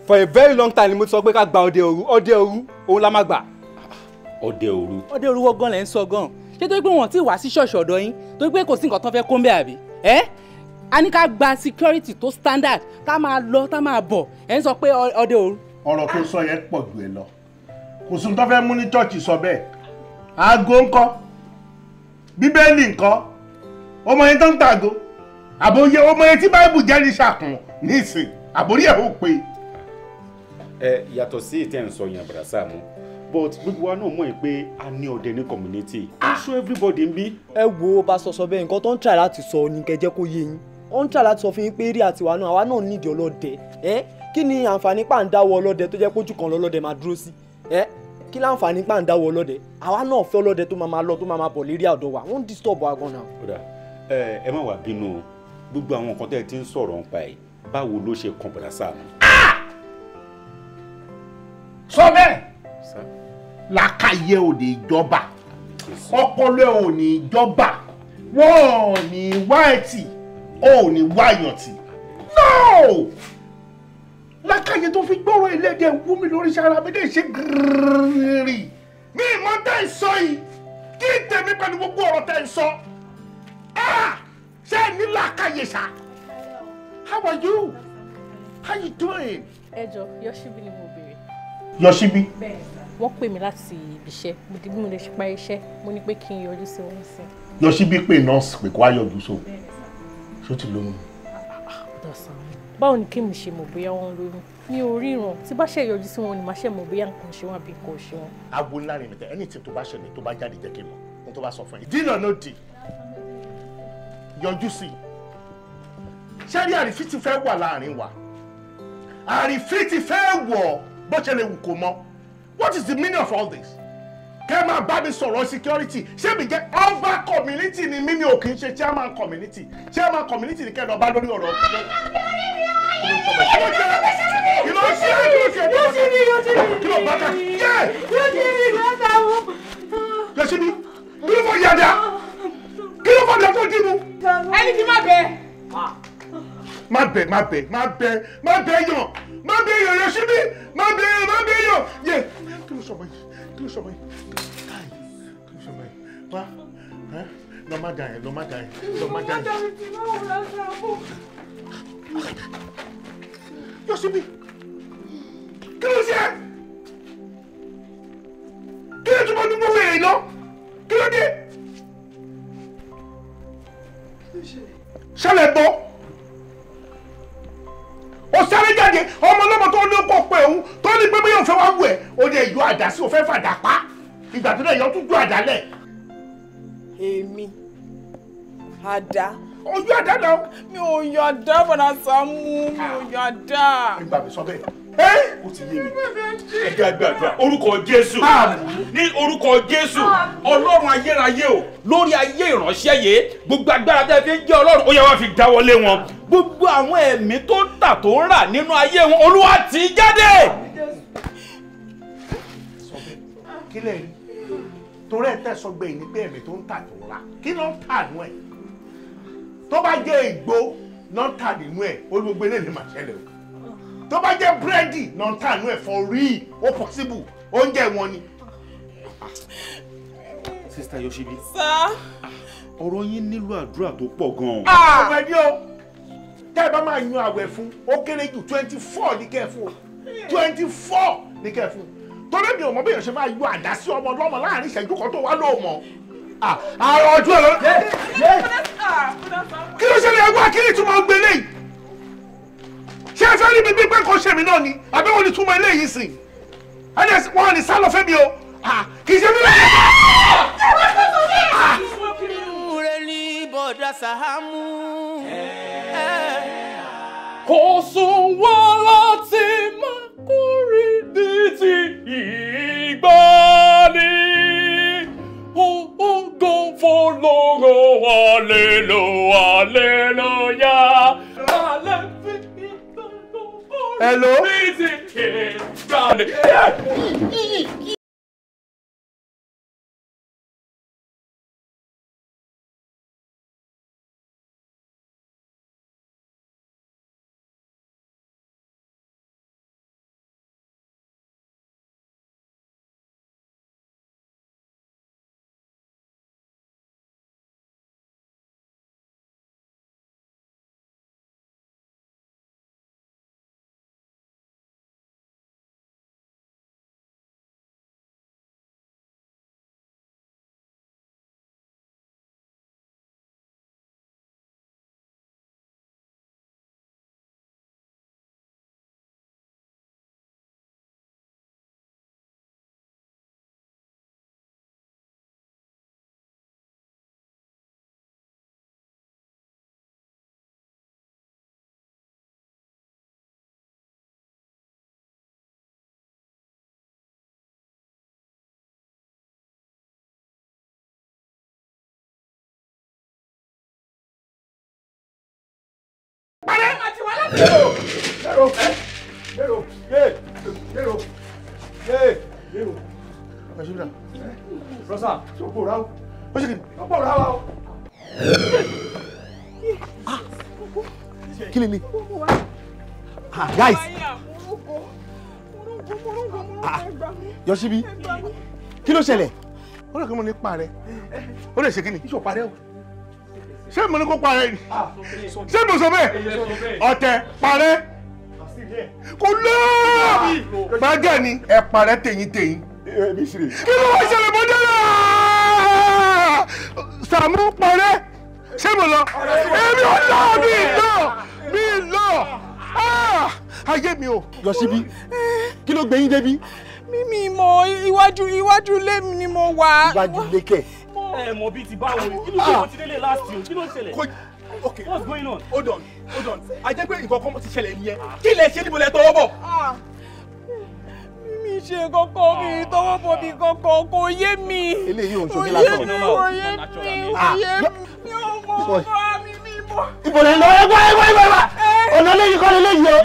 For a very long time ni mo ti sọ pé ká gba ọdẹ òru, ọdẹ òru òun la máa gbà. Ọdẹ òru. Ọdẹ òru wọ́n gan lẹ̀ ń sọ gan. Ṣé torí pé wọ́n ti wá sí ṣọ́ọ̀ṣì ọ̀dọ̀ yín, torí pé kò sí nǹkan tó fẹ́ kó ń bẹ̀ àbí? Ẹ́ a ní ká gba security tó standard, ká máa lọ, ká máa bọ̀, ẹ̀ ń sọ pé ọdẹ òru. Ọ̀rọ̀ tó sọ yẹn pọ̀ jù ẹ lọ. Kò sí ohun tó fẹ́ mú ní chọ́ọ̀chì sọ bẹ́ẹ̀. Aago ńkọ́, Bíbélì ńkọ́, ọmọ yẹn tó ń tàgó, àbòyẹ ọmọ yẹn tí Báíbù jẹ́ ní ṣàkùn nísìn, àbórí ẹ̀ ò pé. Ẹ yàtọ̀ sí ìtẹ́ ń sọ yẹn Bàrà Sàámú, but gbogbo wa náà mọ̀ ẹ́ pé a ní ọdẹ ní community, ó sọ everybody ń bí. Ẹ wo bá sọ sọ bẹ́ẹ̀, nǹkan tó ń try láti sọ ni kẹ́ jẹ́ kó yé yín. Ó ń try láti sọ fún yín pé eré àtiwá náà, àwa náà nídìí ọlọ́dẹ. Ẹ kí ni àǹfààní pà ń dáwọ́ ọlọ́dẹ tó jẹ́ pójú kan lọ́lọ́dẹ máa dúró sí? Ẹ kí láǹfààní pà ń dáwọ́ ọlọ́dẹ? Àwa náà fẹ́ ọlọ́dẹ tó máa lọ tó máa bọ̀ lérí àdó wa, wọ́n ń disturb wa gan náà. Ó dà, ẹ má wàá bínú o, gbogbo àwọn nǹkan tẹ́ ẹ ti ń sọ̀rọ̀ ń pa ẹ̀, báwo ló ṣe kan Bàrà Sàámú? Sọ bẹ́ẹ̀, làákàyè ò ní jọba, ọpọlọ ò ní jọba, wọn ò ní wá ẹtì, ò ní wá àyàntì. No! Làákàyè tó fi gbọ́rọ̀ ẹlẹ́dẹ̀ wú mi lórí sára mi lè ṣe gírírí. Mi ìmọ̀ tẹ́ ń sọ yìí, kí n tẹ̀mí pẹ̀lú gbogbo ọ̀rọ̀ tẹ́ ń sọ. Ṣé ẹ ní làákàyè ṣá? How are you? How you doing? Ẹ jọ̀ọ́, Yọ̀ṣíbí ni mo béèrè. Yọ̀ṣíbí. Bẹ́ẹ̀ sà. Wọ́n pè mí láti ibi iṣẹ́, mo di bí mo lè ṣe parí iṣẹ́, mo ní pé kí n yọjú sí wọn sí. Yọ̀ṣíbí pè nọ́ọ̀sì pé kó wá yọjú sóun. Ṣó ti lóyún? Báwo ni kí mi ṣe mọ̀ bóyá wọ́n lóyún? Mi ò ríran, tí bá ṣe yọjú sí wọn ni màá ṣe mọ̀ bóyá nǹkan ṣe wọn àbí nǹkan ò ṣe wọn. Aago ńlá rìn mí tẹ, ẹni tí tó bá ṣẹlẹ̀ tó bá jáde jẹ́ kí n mọ̀, ohun tó bá sọ fún yín. Deal or no deal? Yọjú sí i. Ṣé rí àrífín ti fẹ́ wà láàrin wa? Àrífín ti fẹ́ wọ̀ bó ṣe lè wù kó mọ́. What is the meaning of all this? Kẹ́ máa bá mi sọ̀rọ̀ security. Ṣé mi jẹ́ ọba community ni mímí ò kì í ṣe chairman community? Chairman community ni kẹ́ lọ bá lórí ọ̀rọ̀. Kí ló ṣe é? Kí ló bá ká? Yé! Yosibi, kí ló fọ yàda? Kí ló fọ yàda tó dì mú? Ẹni tí má bẹ. Má bẹ, má bẹ, má bẹ, má bẹ yàn, má bẹ yàn Yosibi, má bẹ yàn, má bẹ yàn. Yé! Kí ló sọmọ yìí? Kí ló sọmọ yìí? Kí ló sọmọ yìí? Wá, lọ má dà yẹn, lọ má dà yẹn, lọ má dà yẹn. Yosibi, kí ló ṣe? Kí ló túbọ̀ dúró wèrè lọ? Kí ló dé? Ṣẹlẹ̀ bọ́. Ó sáré jáde, ọmọ ọlọ́mọ tó ní kó pé òun tó ní pé bí yóò fẹ́ wá wù ẹ́, ó lè yọ àdá sí, ó fẹ́ fàdà pa. Ìgbà tó dẹ̀ yọ tún ju àdá lẹ̀. Èmi, àdá. Ojú àdá náà. Mi ò yọ àdá, Bọ̀dá Sàámú, mi ò yọ àdá. Ìgbà mi sọ bẹ́ẹ̀. Ó ti yé mi. Ẹ jẹ́ gbàdúrà. Orúkọ Jésù. Ní orúkọ Jésù. Ọlọ́run ayérayé o. Lórí ayé ìránṣẹ́ yìí, gbogbo agbára tẹ́ fi ń jẹ́ Ọlọ́run, ó yẹ wá fi dáwọ́lé wọn. Gbogbo àwọn ẹ̀mí tó ń tà tó ń rà nínú ayé wọn, Olúwa tì í jáde. Sọ bẹ́ẹ̀, kí lè rí? Torí ẹ̀ tẹ́ sọ gbẹ̀yìn ni pé ẹ̀mí tó ń tà tó ń rà. Kí ló ń tà nú ẹ̀? Tó bá jẹ́ ìgbó náà ń tà nínú ẹ̀, ó gbogbo eléyìí máa ṣẹlẹ̀ o. Tó bá jẹ́ búrẹ́dì náà ń tà nínú ẹ̀ for real, ó possible, oúnjẹ wọn ni. Sista Yosibi. Sá. Ọ̀rọ̀ yín nílò àdúrà tó pọ̀ gan-an. Àwẹ̀ ni o, tẹ́ ẹ bá máa yan àwẹ̀ fún, ó kéré jù 24 ní kẹ́ ẹ fún o, 24 ní kẹ́ ẹ fún. Torí mi ò mọ bí èèyàn ṣe máa yọ àdá sí ọmọ ọlọ́mọ láàrin ìṣẹ́jú kan tó wá lóò mọ̀. Àrùn ọjọ́ ẹ̀ lọ. Kí ló ṣẹlẹ̀ ẹgbẹ́ kí ni ìtumọ̀ gbélé yìí? Ṣé ẹ fẹ́ rí mi bí pé kò ṣe mí náà ni? Àbí wọ́n ní túmọ̀ eléyìí sìn? Wọ́n ní sálọ fẹ́ mi o. Kì í ṣe mí lọ́wọ́. Kò sùn wọ́n láti máa kórè bí ti ìgbàanì. Ògo fọlọ́run, hallelujah, hallelujah. Hello. Kí ni? Guys. Yosibi, kí ló ṣẹlẹ̀? Ó lè kí mo ní parẹ́. Ó lè ṣe kí ni? Iṣẹ́ ò parẹ́ o. Ṣé mo ní kó parẹ́ ni? Ṣé mo sọ bẹ́ẹ̀? Ọ̀tẹ̀ parẹ́. Kò lọ́ọ̀! Gbàgẹ́ ni ẹ parẹ́ tẹ̀yìn tẹ̀yìn. Kí ló wá ṣẹlẹ̀ bọ́ dára? Sàmú parẹ́. Ṣé mo lọ? Èmi ò lọ, mi lọ, mi lọ. Ayé mi o. Yosibi, kí ló gbé yín débi? Mímí mọ iwájú iwájú ilé mi ni mo wà. Iwájú ilé kẹ̀. Ẹ mọ̀ bíi ti báwo ni kí ló ṣe mo ti délé last year kí ló ṣẹlẹ̀? Okay. What's going on? Hold on, hold on. A jẹ́ pé nǹkan kan ti ṣẹlẹ̀ nìyẹn. Kí lẹ ṣe níbo lẹ tọwọ́ bọ̀? Mímí ṣe kankan mi tọwọ́ bọ̀ mi kankan kò yé mi. Eléyìí ò ń ṣojú lásán. Kò yé mi, kò yé mi. Mi ò mọ̀ bá mi mi mọ̀. Ibo lẹ ń lọ? Ẹgbẹ́ ẹgbẹ́ ẹgbẹ́ ẹgbẹ́. Ọ̀nà lẹ́yìn kọ́ lẹ́yìn o.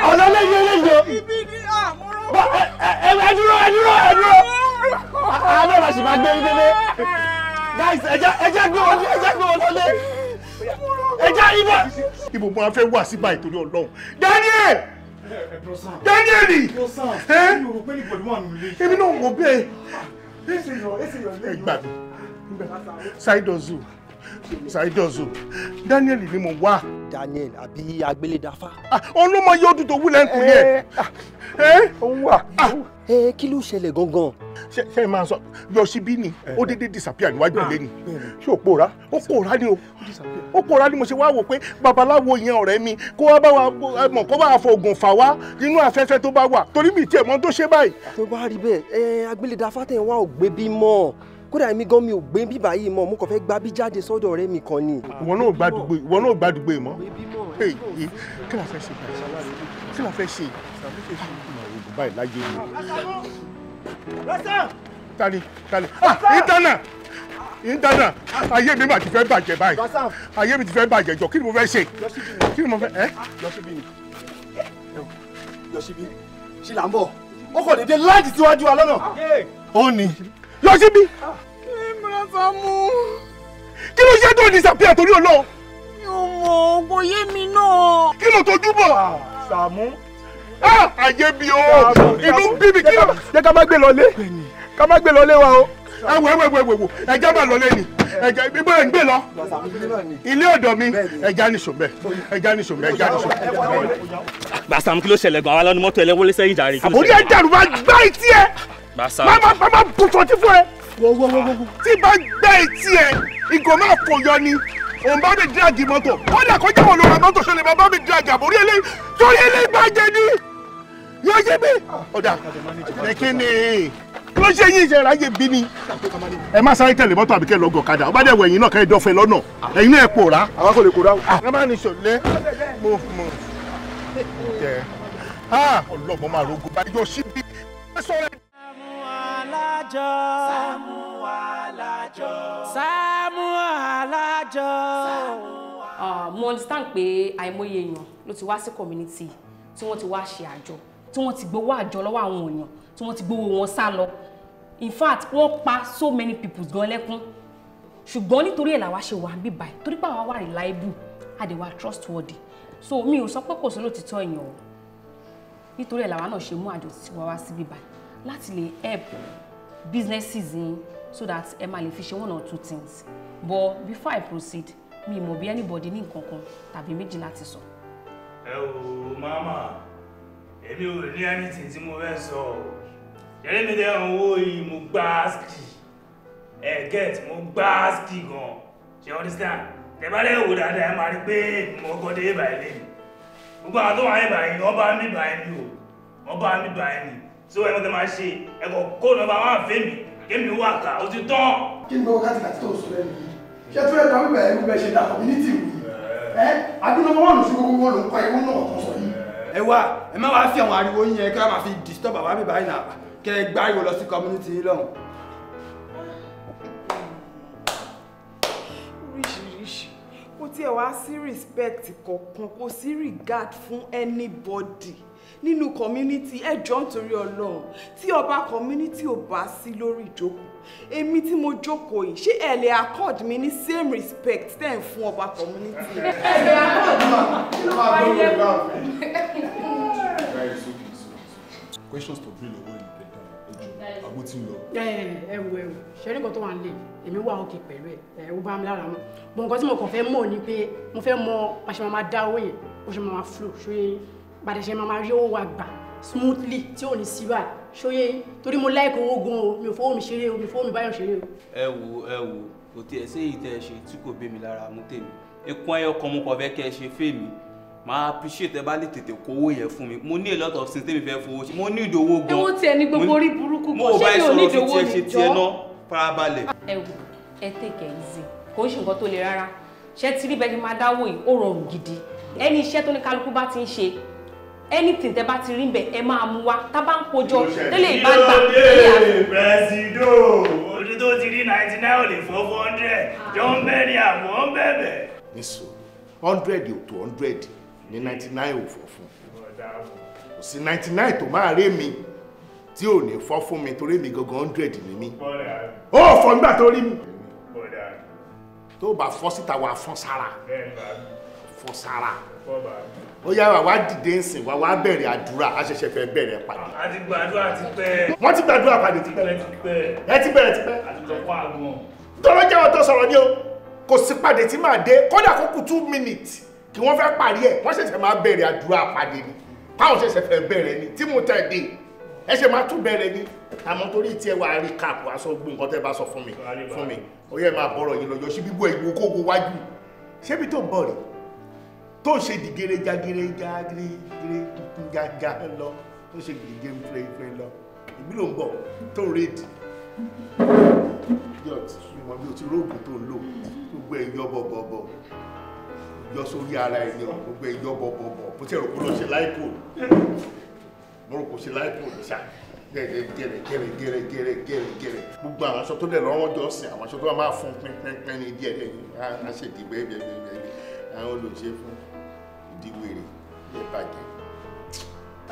Ọ̀nà lẹ́yìn lẹ́yìn o. Ẹ dúró ẹ dúró ẹ dúró. Àná la sì máa gbé yín délé. Guys, ẹ jẹ́ gbé wọn lọlé. Ẹ jẹ́ ibò. Ibo mo fẹ́ wà sí báyìí torí Ọlọ́run. Daniel! Daniel! Èmi náà mọ̀ bẹ́ẹ̀. Ẹ gbà mí. Saidozu Saidozu Daniel ni mo wá. Daniel àbí agbélédáfá. Ọlọ́mọ yóò dùn tó wúlẹ̀ ń kú yẹ. Òun wà. Kí ló ṣẹlẹ̀ gangan? Ṣé ẹ máa sọ Yọ̀ṣíbí ni ó dédé disappear níwájú ilé ni. Ṣé ó pòórá? Ó pòórá ni o. Ó pòórá ni mo ṣe wá wò pé babaláwo yẹn ọ̀rẹ́ mi kó wá bá wa mọ̀ kó bá wa fọ oògùn fà wá nínú afẹ́fẹ́ tó bá wà torí mi tiẹ̀ mọ̀ tó ṣe báyìí. Tó bá rí bẹ́ẹ̀ agbélédáfá tẹ̀ wá ò gbé bí mọ́. Kódà èmi gan mi ò gbé bíbá yìí mọ́, mo kàn fẹ́ gba bí jáde sọ́dọ̀ ọ̀rẹ́ mi kan ni. Ìwọ náà gbàdúgbò mọ́. Kí la fẹ́ ṣe báyìí? Kí la fẹ́ ṣe? Oògùn báyìí láyé mi. Tani tani ah ìdáná ayé mi mà ti fẹ́ bàjẹ́ báyìí. Ayé mi ti fẹ́ bàjẹ́ jọ, kí ni mo fẹ́ ṣe? Kí ni mo fẹ́ ẹ́? Yọ̀ṣíbí ni. Yọ̀ṣíbí ṣì là ń bọ̀. Ó kàn dédé láti síwájú wa lọ́nà. Ó ní Yọ̀ṣíbí. Sàámú. Kí ló ṣe tó disappear torí Ọlọ́run? Mi ò mọ̀, kò yé mi náà. Kí ló tójú bọ̀? Sàámú. Ayé mi o, inú bí mi kí ló. Jẹ́ ká má gbé lọlé, ká má gbé lọlé wa o. Ẹ wo ẹ wo ẹ wo, ẹja máa lọlé ni, ẹja ibo ẹ̀ ń gbé lọ. Ilé ọ̀dọ̀ mi, ẹja ní sòmbẹ́, ẹja ní sòmbẹ́, ẹja ní sòmbẹ́. Gbàsàm kí ló ṣẹlẹ̀ gan-an, àwọn ọlọ́ni mọ́tò ẹlẹ́wọ́lé sẹ́yìn jàre. Àbórí ẹ̀ dàrú máa gbá etí ẹ. Má má bù fọtí fún ẹ. Tí bá gbá etí ẹ, ìgò máa fò yọ ni. Òun bá mi dírágì mọ́tò. Kódà kọjá wọn ló ra mọ́tò ṣọlẹ̀ máa bá mi dírágì àbórí eléyìí. Torí eléyìí bá jẹ ní. Yóò yé mi. Ọ̀dà kí ni? Kí ló ṣe yín ìṣẹ̀lẹ̀ ayé bí ni? Ẹ má sáré tẹ̀lé mọ́tò àbíkẹ́ lọ́gọ̀ kadà. Ọba dẹ̀ wọ ẹ̀yìn náà kẹ́ ẹ dọ́fẹ́ lọ́nà. Ẹ̀yin náà ẹ pòórá. Àwa kò lè pòórá o. Ẹ má ní ṣòlẹ́. Mo tẹ. Ọlọ́mọ máa rogo bá yọ síbi. Ẹ sọ̀rọ̀ ẹ. Alájọ. Sàámú Alájọ. Sàámú Alájọ. Mo understand pé àìmọye èèyàn ló ti wá sí community tí wọ́n ti wá ṣe àjọ, tí wọ́n ti gbowó àjọ lọ́wọ́ àwọn èèyàn, tí wọ́n ti gbowó wọn sá lọ. In fact, wọ́n pa so many people gan lẹ́kún. Ṣùgbọ́n nítorí ẹ̀ làwa ṣe wà ń bí báyìí, torí pé àwa wà reliable, a dẹ̀ wà trustworthy. So mi ò sọ pé kò sí lótìtọ́ èèyàn o. Nítorí ẹ̀ làwa náà ṣe mú àjọ tí wá wá síbí báyìí láti lè help businesses yín so that ẹ máa lè fi ṣe one or two things. But before I proceed, mi mọ̀ bí anybody ní nǹkan kan tàbí méjì láti sọ. Ẹ wò mama, èmi ò ní anything tí mo fẹ́ sọ o. Ṣẹlẹ́ mi dẹ́ owó yìí, mo gbá ski. Ẹ get, mo gbá ski gan. Ṣé understand? Tẹ bá lè wò dáadáa, ẹ máa rí pé mo kọ́kọ́ dé báyìí lé mi. Gbogbo àwọn tó wà ní báyìí, wọ́n bá mi báyìí ni o. Wọ́n bá mi báyìí ni. So ẹ mọ̀ tẹ máa ṣe, ẹ kò kó nọ́mbà wọn àfẹ́ mi, kémi wà ká, ó ti tán. Kí ni gbogbo kátìkàtì tó sọ lẹ́nu yìí? Ṣé tó yẹ ká wíwẹ̀ ẹ̀rú bẹ́ẹ̀ ṣe dà community wù yìí? Ẹ àbí nọ́mbà wọn lòṣù gbogbo wọn ló ń kọ́ ewu náà tó sọ yìí. Ẹ wá, ẹ má wàá fi àwọn ariwo yín yẹn kí wọ́n máa fi disturb àwa mi báyìí náà, kẹ́ ẹ gbáriwo lọ sí community yín lọ́hùn. Oríṣiríṣi, kò tiẹ̀ wá sí respect kankan, kò sí regard fún anybody nínú community. Ẹ jọ̀ọ́ nítorí Ọlọ́run, tí ọba community ò bá sí lórí ìjókòó, èmi tí mo jókòó yìí, ṣé ẹ lè accord mi ní same respect tẹ́ ń fún ọba community? Ẹ lè accord mi. Questions to bring lọ́wọ́ yìí kẹta ẹjọ́ àgbo tí ń lọ. Ẹ wo ẹ wo, ṣe ní nǹkan tó wà nílé èmi wà òkè pẹ̀lú ẹ, ó bá mi lára mu. Bọ̀ nǹkan tí mo kàn fẹ́ mọ̀ ni pé mo fẹ́ mọ bá ṣe máa dá owó yẹn, bó ṣe máa flow, ṣóyè bàdẹ̀ ṣe máa rí owó wa gbà smoothly tí ò ní sí báyìí, ṣóyè torí mo like owó gan o, mi ò fowó mi ṣeré o, mi ò fowó mi báyọ̀ ṣeré o. Ẹ wo ẹ wo, kò tiẹ̀ sí èyí tẹ́ ẹ ṣe tí kò bẹ́ mi lára mú tèmi. Ikún ẹyọ kan mo kàn fẹ́ kẹ́ ẹ ṣe fèmí. Máa appreciate ẹ bá lè tètè kówó yẹn fún mi. Mo ní a lot of things tèmi fẹ́ fowó ṣe. Mo ní ìdòwò gan. Ewo tiẹ̀ ní gbogbo orí burúkú kan, ṣé mi ò ní ìdòwò ní jọ? Farabalẹ̀. Ẹ wo, ẹ take it easy. Kò ń ṣe nǹkan tó le rárá. Ṣé tí rí bẹ́ẹ̀ ni máa dáwọ́ yìí, ó rọrùn gidi. Ẹni iṣẹ́ tó ní kálukú bá ti ń ṣe, anything tẹ́ bá ti rí bẹ̀, ẹ máa mú wá. Tá bá ń kojọ, tẹ́lẹ̀ ìbá gbà. Presido, ojú tó ti rí 99 ò lè fọ́ 400, jọ ń bẹ́ ní àbọ̀ ń bẹ̀bẹ̀. Nísò, 100 ò tó 100 Ní 99 ò fọ́ fún. Kò sí 99 tó máa rí mi tí ò ní fọ́ fún mi torí mi gangan 100 ni mí. Ó fọ́ nígbà tó rí mi. Tó bá fọ́ síta wà fọ́n sára. Fọ́n sára. Ó yá wa wá dìde ń sìn wá wá bẹ̀rẹ̀ àdúrà, a ṣẹ̀ṣẹ̀ fẹ́ bẹ̀rẹ̀ pàdé. A ti gbàdúrà ti pẹ́. Wọ́n ti gbàdúrà pàdé ti pẹ́. Ẹ ti bẹ̀rẹ̀ ti pẹ́. A ti lọ pa àgbọn. Tọ́lọ́ jẹ́ wọn tó sọ̀rọ̀ ní o. Kò sí pàdé tí màá dé, kódà kó kù 2 minutes kí wọ́n fẹ́ parí ẹ̀, wọ́n ṣẹ̀ṣẹ̀ máa bẹ̀rẹ̀ àdúrà pàdé ni. Táwọn ṣẹ̀ṣẹ̀ fẹ́ bẹ̀rẹ̀ ni, tí mo tẹ̀ dé, ẹ ṣe máa tún bẹ̀rẹ̀ ni. Àmọ́ torí tí ẹ wà rí káàpù aṣọ gbogbo nǹkan tẹ́ bá sọ fún mi. Ó yẹ máa bọ̀rọ̀ yín lọ́jọ́ sí bíbú ẹ̀gbọ́n kókó wájú. Ṣébi tó ń bọ̀ rèé? Tó ń ṣe dìgere jagere jagere jaga lọ, tó ń ṣe dìgere fúrẹ́fúrẹ́ lọ, ìbí ló ń bọ̀ tó ń rédì. Yọt ìmọ̀ bí o ti róògùn tó ń lò, gbogbo ẹ̀ yọ bọ̀bọ̀bọ̀, yọ sórí ara ẹ̀ yọ, gbogbo ẹ̀ yọ bọ̀bọ̀bọ̀, bó ti rò kó lọ ṣe láìpò, mo rò kó ṣe láìpò ṣá, gẹ̀rẹ̀ gẹ̀rẹ̀ gẹ̀rẹ̀ gẹ̀rẹ̀ gẹ̀rẹ̀ gẹ̀rẹ̀ gẹ̀rẹ̀. Gbogbo àwọn aṣọ tó dẹ̀ lọ́wọ́ jọ sìn, àwọn aṣọ tó máa fún pínpínpín ní díẹ̀ díẹ̀ á ṣe dìgbẹ́ bẹ́ẹ̀ àwọn olùṣe fún ìdíwèrè lè bàjẹ́.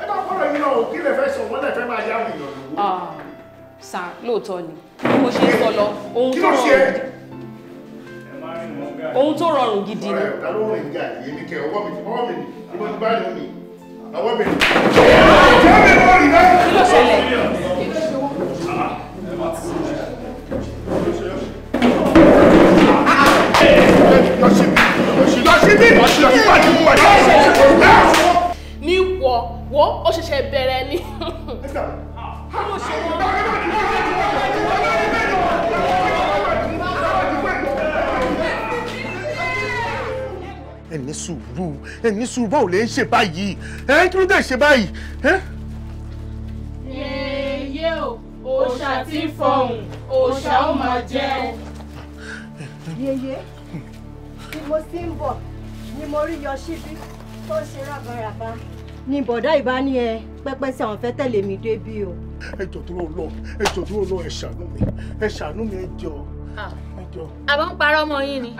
Ẹ bá fọ́rọ̀ yín náà, kí lè fẹ́ sọ, wọ́n lè fẹ́ máa yá mi yàn lówó. Sà, lóòótọ́ ni bí mo ṣe ń sọ lọ, ohun tó rọrùn gidi ni. Ọ̀rẹ́ ta ló rìn jà yìí ní kẹ ọwọ́ mi ọwọ́ mi ni ibo ti bá ní mi ọwọ́ mi ni. Jẹ́ mi lọ rí báyìí. Kí ló ṣẹlẹ̀? Ní wọ wo ó ṣẹ̀ṣẹ̀ bẹ̀rẹ̀ ni. Ẹ ní sùúrù, ẹ ní sùúrù, báwo lè ń ṣe báyìí? Ẹ kí ló dé ṣe báyìí? Yèyé o, òòṣà tí ń fọhùn, òòṣà ó máa jẹun. Yèyé, bí mo sì ń bọ̀ ni mo rí Yọ̀ṣíbí tó ń ṣe rábaràba. Ni bọ̀dá ìbá ní ẹ pẹ́pẹ́ sí àwọn fẹ́ tẹ̀lé mi débí o. Ẹ jọ̀ọ́ dúró lọ, ẹ jọ̀ọ́ dúró lọ, ẹ ṣàánú mi, ẹ ṣàánú mi, ẹ jọ̀ọ́, ẹ jọ̀ọ́. Àbọ̀ ń parọ́ ọmọ yín ni.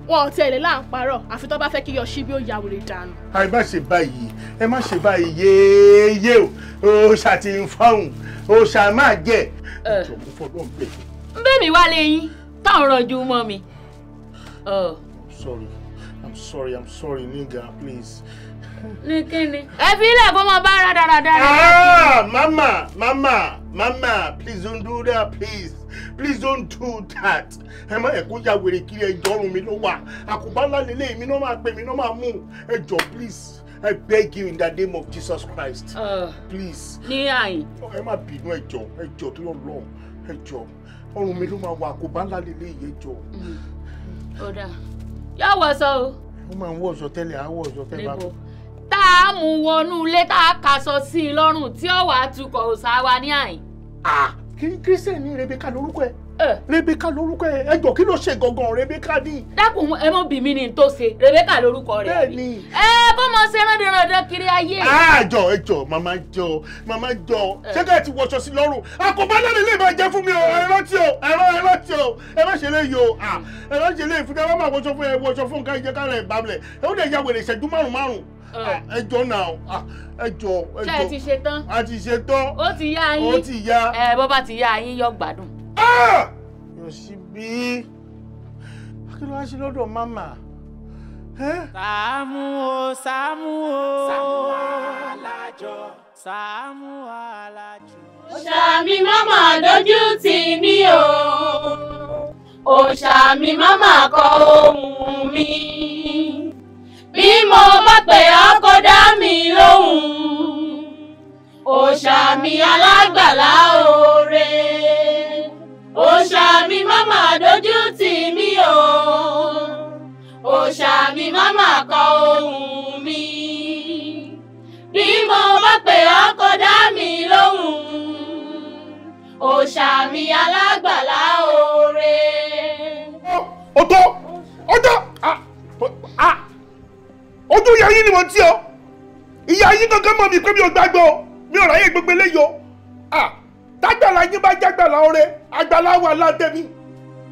Wọn ò tiẹ̀ lè là ń parọ́, àfi tó bá fẹ́ kí Yọ̀ṣíbí ó ya wèrè dànù. Àì má ṣe báyìí, ẹ má ṣe báyìí, yéèyé o, òòṣà ti ń fọ́hùn, òòṣà máa jẹ. Ẹ jọ̀ọ́ mo fọlọ́ ń bẹ̀. Ń bẹ̀ mí wá lẹ́yìn, táwọn rọ̀jú mọ́ mi. Sorry, I'm sorry, I'm sorry, nigga, please. Ní kíni? Ẹ fi ilẹ̀ kó máa bá rádaràda rẹ̀. Ah, mama, mama, mama, please don't do that, please. Please don't do that. Ẹ má ẹ kó ya wèrè kiri, ẹjọ́ ọrùn mi ló wà. Àkùbá ńlá lélẹ̀ mi náà máa pè mí náà máa mú. Ẹ jọ̀ọ́, please, I beg you in the name of Jesus Christ. Please. Ní àyìn. Ẹ má bínú, ẹ jọ̀ọ́, ẹ jọ̀ọ́ tó yọ lọ, ẹ jọ̀ọ́. Ọrùn mi ló máa wà, àkùbá ńlá lélẹ̀ yìí, ẹ jọ̀ọ́. Ó dáa. Yóò wọṣọ o. Ó máa ń wọṣọ tẹ́lẹ̀, á wọṣọ tẹ́lẹ̀ bá. Tá a mú wọnú ilé tá a kàṣọ sí i lọ́rùn tí ó wàá tukọ̀ òòṣà wa ní àyìn. Kírísítẹ́nì Rebecca lórúkọ ẹ. Rebecca lórúkọ ẹ. Ẹ jọ̀ọ́ kí ló ṣe gangan Rebecca ní. Dákun ẹ mọ bí mi ní tó ṣe Rebecca lórúkọ rẹ. Bẹ́ẹ̀ni. Ẹ kó mọ ṣe rándanrandan kiri ayé. Àjọ ẹ jọ̀ọ́ màmá jọ màmá jọ ṣé ká ẹ ti wọṣọ sí lọ́rùn. Àkóbá náà lè máa jẹ fún mi o, ẹ rántí o, ẹ rántí o, ẹ má ṣe léyìí o, ẹ má ṣe léyìí fún mi, ẹ má máa wọṣọ fún ẹ wọṣọ fún nǹkan ìjẹká rẹ̀ bámlẹ̀. Ẹ ó dẹ̀ ya wèrè ìṣẹ́jú márùn-ún márùn-ún. Ẹ jọ̀ọ́ náà, ẹ jọ̀ọ́, ẹ jọ̀ọ́. Ṣé ẹ ti ṣe tán? A ti ṣe tán. Ó ti yá yín. Ó ti yá. Ẹ bó bá ti yá yín yọ gbádùn. Yọ̀ṣíbí, kí ló wá ṣe lọ́dọ̀ màmá? Sàámú o, Sàámú o. Sàámú alájọ. Sàámú alájọ. Òòṣà mi má mà dójú tì mí o. Òòṣà mi má mà kọ ohùn mi. Bí mo bá pè ọ́ kó dá mi lóhùn. Òòṣà mi alágbàlá oore. Òòṣà mi má mà dójú tì mí o. Òòṣà mi má mà kọ ohùn mi. Bí mo bá pè ọ́ kó dá mi lóhùn. Òòṣà mi alágbàlá oore. Ó tó, ó tó, ojú ìyá yín ni mo ti o. Ìyá yín gangan mọ̀ mi pé mi ò gbàgbọ́, mi ò ráyè gbogbo eléyìí o. Tágbàlá yín bá jágbàlá oore, àgbàlá wà ládẹ́mi,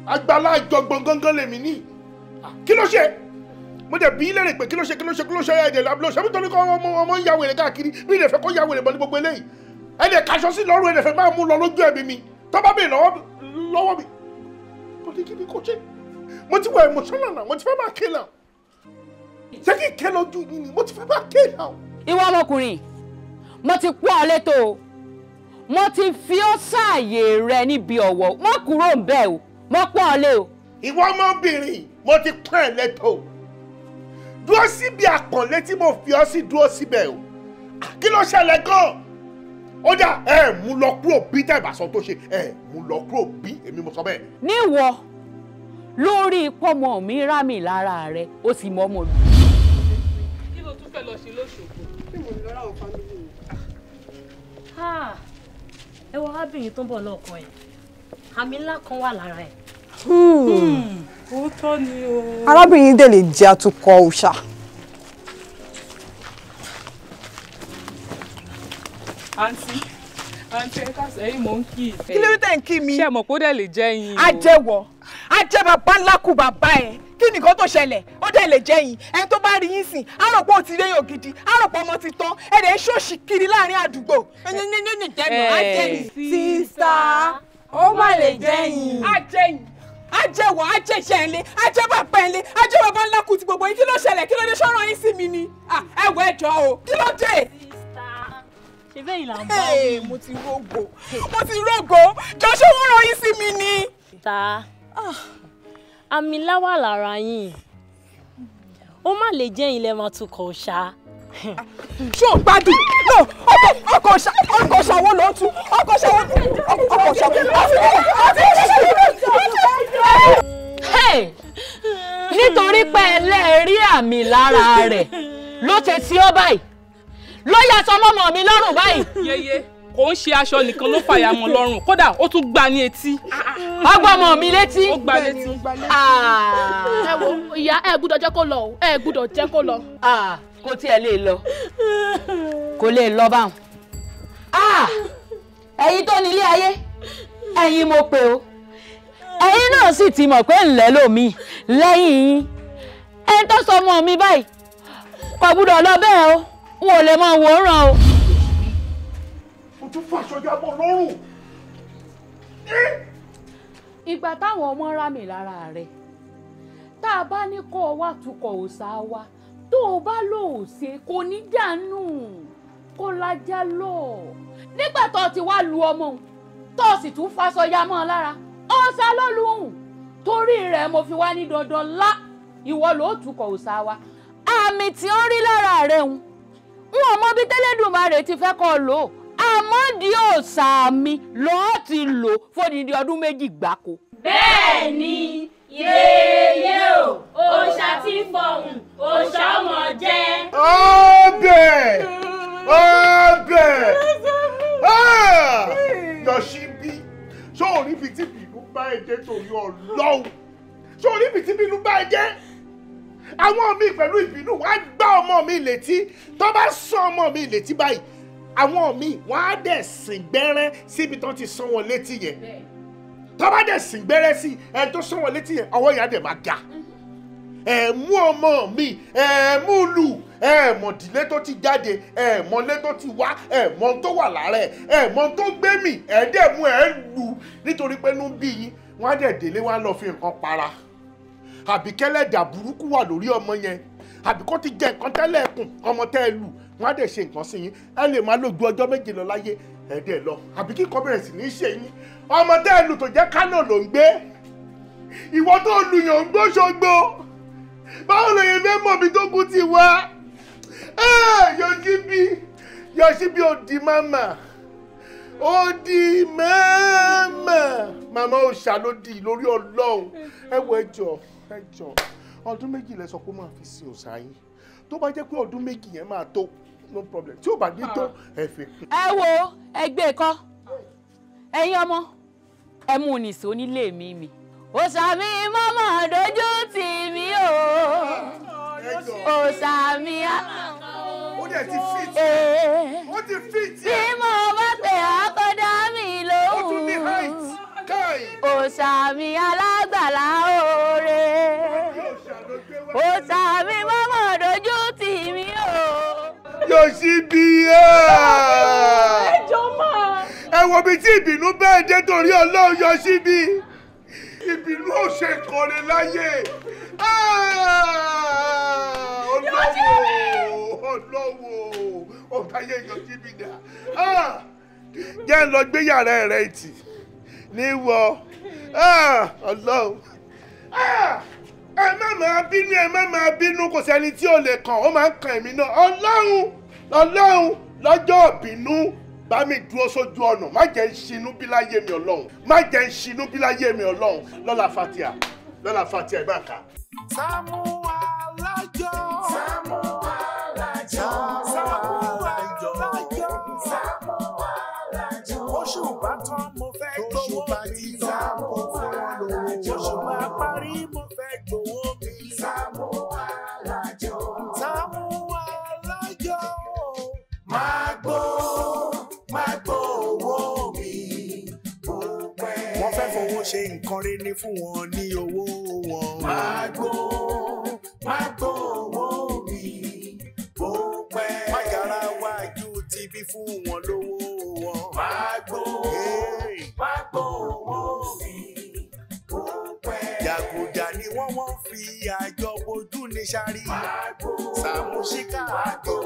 àgbàlá àjọgbọ̀n gangan lèmi ní. Kí ló ṣe? Mo dẹ̀ bí lérè pé kí ló ṣe kí ló ṣe kí ló ṣe ẹ̀jẹ̀ ló ṣe nítorí kọ́ ọmọ ń ya wèrè káàkiri bí ilẹ̀ fẹ́ kó ya wèrè bọ́ ní gbogbo eléyìí. Ẹ dẹ̀ kaṣọ sí lọ́rùn ẹ dẹ̀ fẹ́ máa mú lọ lójú ẹ̀mí mi. Tó bá bèèrè lọ́wọ́ mi. Kò ní kí ni kò ṣe. Mo ti wọ emotional náà, mo ti fẹ́ máa ké náà. Ṣé kí n ké lójú yín ni? Mo ti fẹ́ máa ké náà. Ìwọ ọmọkùnrin, mo ti pọ́n ọ létò o. Mo ti fi ọ́ sáàyè rẹ níbi ọ̀wọ̀. Mo kúrò ń bẹ̀ o. Mo pọ́n ọ lé o. Ìwọ ọmọbìnrin, mo ti pọ́n ẹ létò. Dúró síbi àpọ̀nlé tí mo fi ọ́ sí, dúró síbẹ̀ o. Kí ló ṣẹlẹ̀ gan-an? Ó dà, ẹ mú lọ kúrò bí tẹ́ ìbásọ tó ṣe, ẹ mú lọ kúrò bí, èmi mo sọ bẹ́ẹ̀. Níwọ lórí pọ́mọ mi rá mi lára rẹ, ó sì mọ́ ọmọ mi. Kí ló tún fẹ́ lọ ṣe lóṣogbo? Kí mo lọ ráwọn fámìlì mi. Ẹ wo arábìnrin tó ń bọ̀ lọ́ọ̀kan ẹ̀, àmì ńlá kan wà lára ẹ̀. Òótọ́ ni o. Arábìnrin dẹ̀ lè jẹ́ atukọ̀ òòṣà. Àǹtí, àǹtí ẹ káàsán, ẹ̀yin mò ń kí ìfẹ́. Kí ló dé tẹ̀ ń kí mi? Ṣé ẹ mọ̀ pé ó dẹ̀ lè jẹ́ yín o? Ajẹ́wọ̀, ajẹ́ bàbá ńlá kù bàbá ẹ̀. Kí nìkan tó ṣẹlẹ̀? Ó dẹ̀ lè jẹ́ yín. Ẹni tó bá rí yín sìn, á rò pé ó ti réyàn gidi, á rò pé ọmọ ti tán, ẹ̀ dẹ̀ ń ṣòṣì kiri láàrin àdúgbò. Sísá, ó má lè jẹ́ yín. Ajẹ́ yín. Ajẹ́wọ̀, ajẹ́ṣẹ́ ẹ̀ lé, ajẹ́ bàbá ẹ̀ lé, ajẹ́ bàbá ńlá kù ti gbogbo yín. Kí ló ṣẹlẹ̀? Kí ló dé? Ṣọ́ràn yín sí mi ni? Ẹ wọ ẹjọ́ o. Kí ló dé? Ṣe bẹ́ẹ̀ là ń bá wí. Mo ti rógo, mo ti rógo, jọ ṣé wọ́n rán yín sí mi ni. Ta àmì ńlá wà lára yín, ó má lè jẹ́ ilẹ̀ máa tukọ̀ ṣá. Ṣé o gbádùn? No, ọkọ̀ ṣàwọ́ ló ń tú, ọkọ̀ ṣàwọ́, ọkọ̀ ṣàwọ́. Nítorí pé ẹlẹ́rìí àmì lára rẹ̀ ló ṣe sí ọ báyìí, ló yà sọ mọ́mọ́ mi lọ́rùn báyìí. Yeye, kò ń ṣe aṣọ nìkan ló fàyà mọ́ lọ́rùn, kódà ó tún gbá ní etí. Ọgbọ́n ọmọ mi létí. Ó gbá létí. Ẹ wo ìyá, ẹ gbúdọ̀ jẹ́ kó lọ o, ẹ gbúdọ̀ jẹ́ kó lọ. Kò tiẹ̀ lè lọ, kò lè lọ báwọn. Ẹ̀yin tó nílé ayé, ẹ̀yin mo pè o, ẹ̀yin náà sì ti mọ̀ pé ńlẹ́ lómi lẹ́yìn yín. Ẹni tó sọ ọmọ mi báyìí kò gbúdọ̀ lọ bẹ́ẹ̀ o, n ò lè máa wòran o. O tún fún aṣọ jábọ̀ lọ́rùn. Ìgbà táwọn ọmọ rá mi lára rẹ̀, tá a bá ní kó o wá tukọ̀ òòṣà wa, tó o bá lò ó ṣe kò ní dànù kó lajá lọ. Nígbà tó o ti wá lu ọmọ òun, tó o sì tún faṣọ ya mọ́ ọ lára, òòṣà ló lu òun. Torí rẹ̀ mo fi wá ní dandan lá, ìwọ ló tukọ̀ òòṣà wa. Àmì tí ó rí lára rẹ̀ ń, n ò mọ bí Tẹ́lẹ̀dùmarè ti fẹ́ kọ́ lò ó, àmọ́ di òòṣà mi lọ́ọ́ ti lò fódìdí ọdún 2 gbáko. Bẹ́ẹ̀ ni yéyé o, òòṣà tí ń fọhùn, òòṣà ọmọ jẹ́. Ọbẹ̀ ọbẹ̀ Yọ̀ṣíbí, ṣé o rí ibi tí bínú bá ẹ jẹ́ torí Ọlọ́run? Ṣé o rí ibi tí bínú bá ẹ jẹ́? Àwọn mi pẹ̀lú ìbínú wọ́n á gbá ọmọ mi létí, tó bá sán ọmọ mi létí báyìí, àwọn mi wọ́n á dẹ̀ sìn gbẹ́rẹ́ síbi tó ti sán wọn létí yẹn. Tó bá dẹ̀ sìn gbẹ́rẹ́ sí ẹni tó sán wọn létí yẹn, ọwọ́ yẹn á dẹ̀ máa ga. Ẹ mú ọmọ mi, ẹ mú lù, ẹ mọ̀ ìdílé tó ti jáde, ẹ mọ̀ ilé tó ti wá, ẹ mọ̀ tó wà lára ẹ, ẹ mọ̀ tó gbé mi, ẹ dẹ̀ mú ẹ lù nítorí pé inú bí yín, wọ́n á dẹ̀ délé wọ́n á lọ fi nǹkan para. Àbí kẹ́lẹ́dà burúkú wà lórí ọmọ yẹn, àbí kó ti jẹ nǹkan tẹ́lẹ̀ kùn ọmọ tẹ́ ẹ lù, wọ́n á dẹ̀ ṣe nǹkan sí yín. Ẹ lè máa lò ju ọjọ́ 7 lọ láyé, ẹ dẹ̀ lọ, àbí kíkọ́ bẹ̀rẹ̀ sí ní ṣe yín. Ọmọ tẹ́ ẹ lù tó jẹ́ Kánò ló ń gbé, ìwọ tó lù yàn ń gbó Ṣogbo, báwo lè yẹn fẹ́ mọ̀ mi tó kú ti wá? Yọ̀ṣíbí, Yọ̀ṣíbí ó di màmá, ó di màmá, màmá òòṣà ló di lórí Ọlọ́run. Ẹ wo ẹjọ́, ẹjọ́, ọdún 2 lẹ sọ pé ó máa fi sin òòṣà yín. Tó bá jẹ́ pé ọdún 2 yẹn máa tó, no problem. Tí ò bá ní tó, ẹ fi kún. Ẹ wo ẹgbẹ́ kọ́, ẹ̀yin ọmọ, ẹ mú un nìṣó nílé mi mi. Òòṣà mi mọ́mọ́ dojú tì mí o. Òòṣà mi á. Ó dẹ̀ ti fit. Ó ti fit. Bí mo bá pè á kó dá mi lóhùn. Ó tún ní height. Káì. Òòṣà mi alágbàlá oore. Òòṣà mi Yọ̀síbí. Ẹjọ́ máa. Ẹ wo bí tí ìbínú bẹ́ẹ̀ dé torí Ọlọ́run Yọ̀síbí. Ìbínú ò ṣe kọrin láyé. Ọlọ́wọ́ ọ̀táyé Yọ̀síbí dà. Jẹ́ ń lọ gbé yàrá rẹ̀ tì níwọ̀ Ọlọ́run. Ẹ má máa bínú, ẹ má máa bínú, kò sẹ́ni tí ò lè kàn, ó máa ń kàn èmi náà. Ọlọ́run Ọlọ́run lọ́jọ́ ìbínú bá mi dúró sójú ọ̀nà, má jẹ́ ń ṣinú bí láyé mi Ọlọ́run, má jẹ́ ń ṣinú bí láyé mi Ọlọ́run. Lọ́la Fatia, lọ́la Fatia ìbáka. Sàámú Alájọ. Sàámú Alájọ. Sàámú Alájọ. Sàámú Alájọ. Oṣù bá tán mo fẹ́ gbowó mi. Sàámú Alájọ. Oṣù bá parí mo fẹ́ gbowó mi. Sàámú Alájọ. Sàámú Alájọ. Máa gbó, máa gbó owó mi. Bó pẹ́. Wọ́n fẹ́ fowó ṣe nǹkan rere ní fún wọn ní owó wọn. Máa gbó, máa gbó owó mi. Bó pẹ́. Mágara wájú ti bí fún wọn lówó wọn. Máa gbó, máa gbó owó mi. Bó pẹ́. Jàgùjà ni wọ́n fi àjọ bojú ní sáré. Máa gbó, Sàmúsíkà àjọ.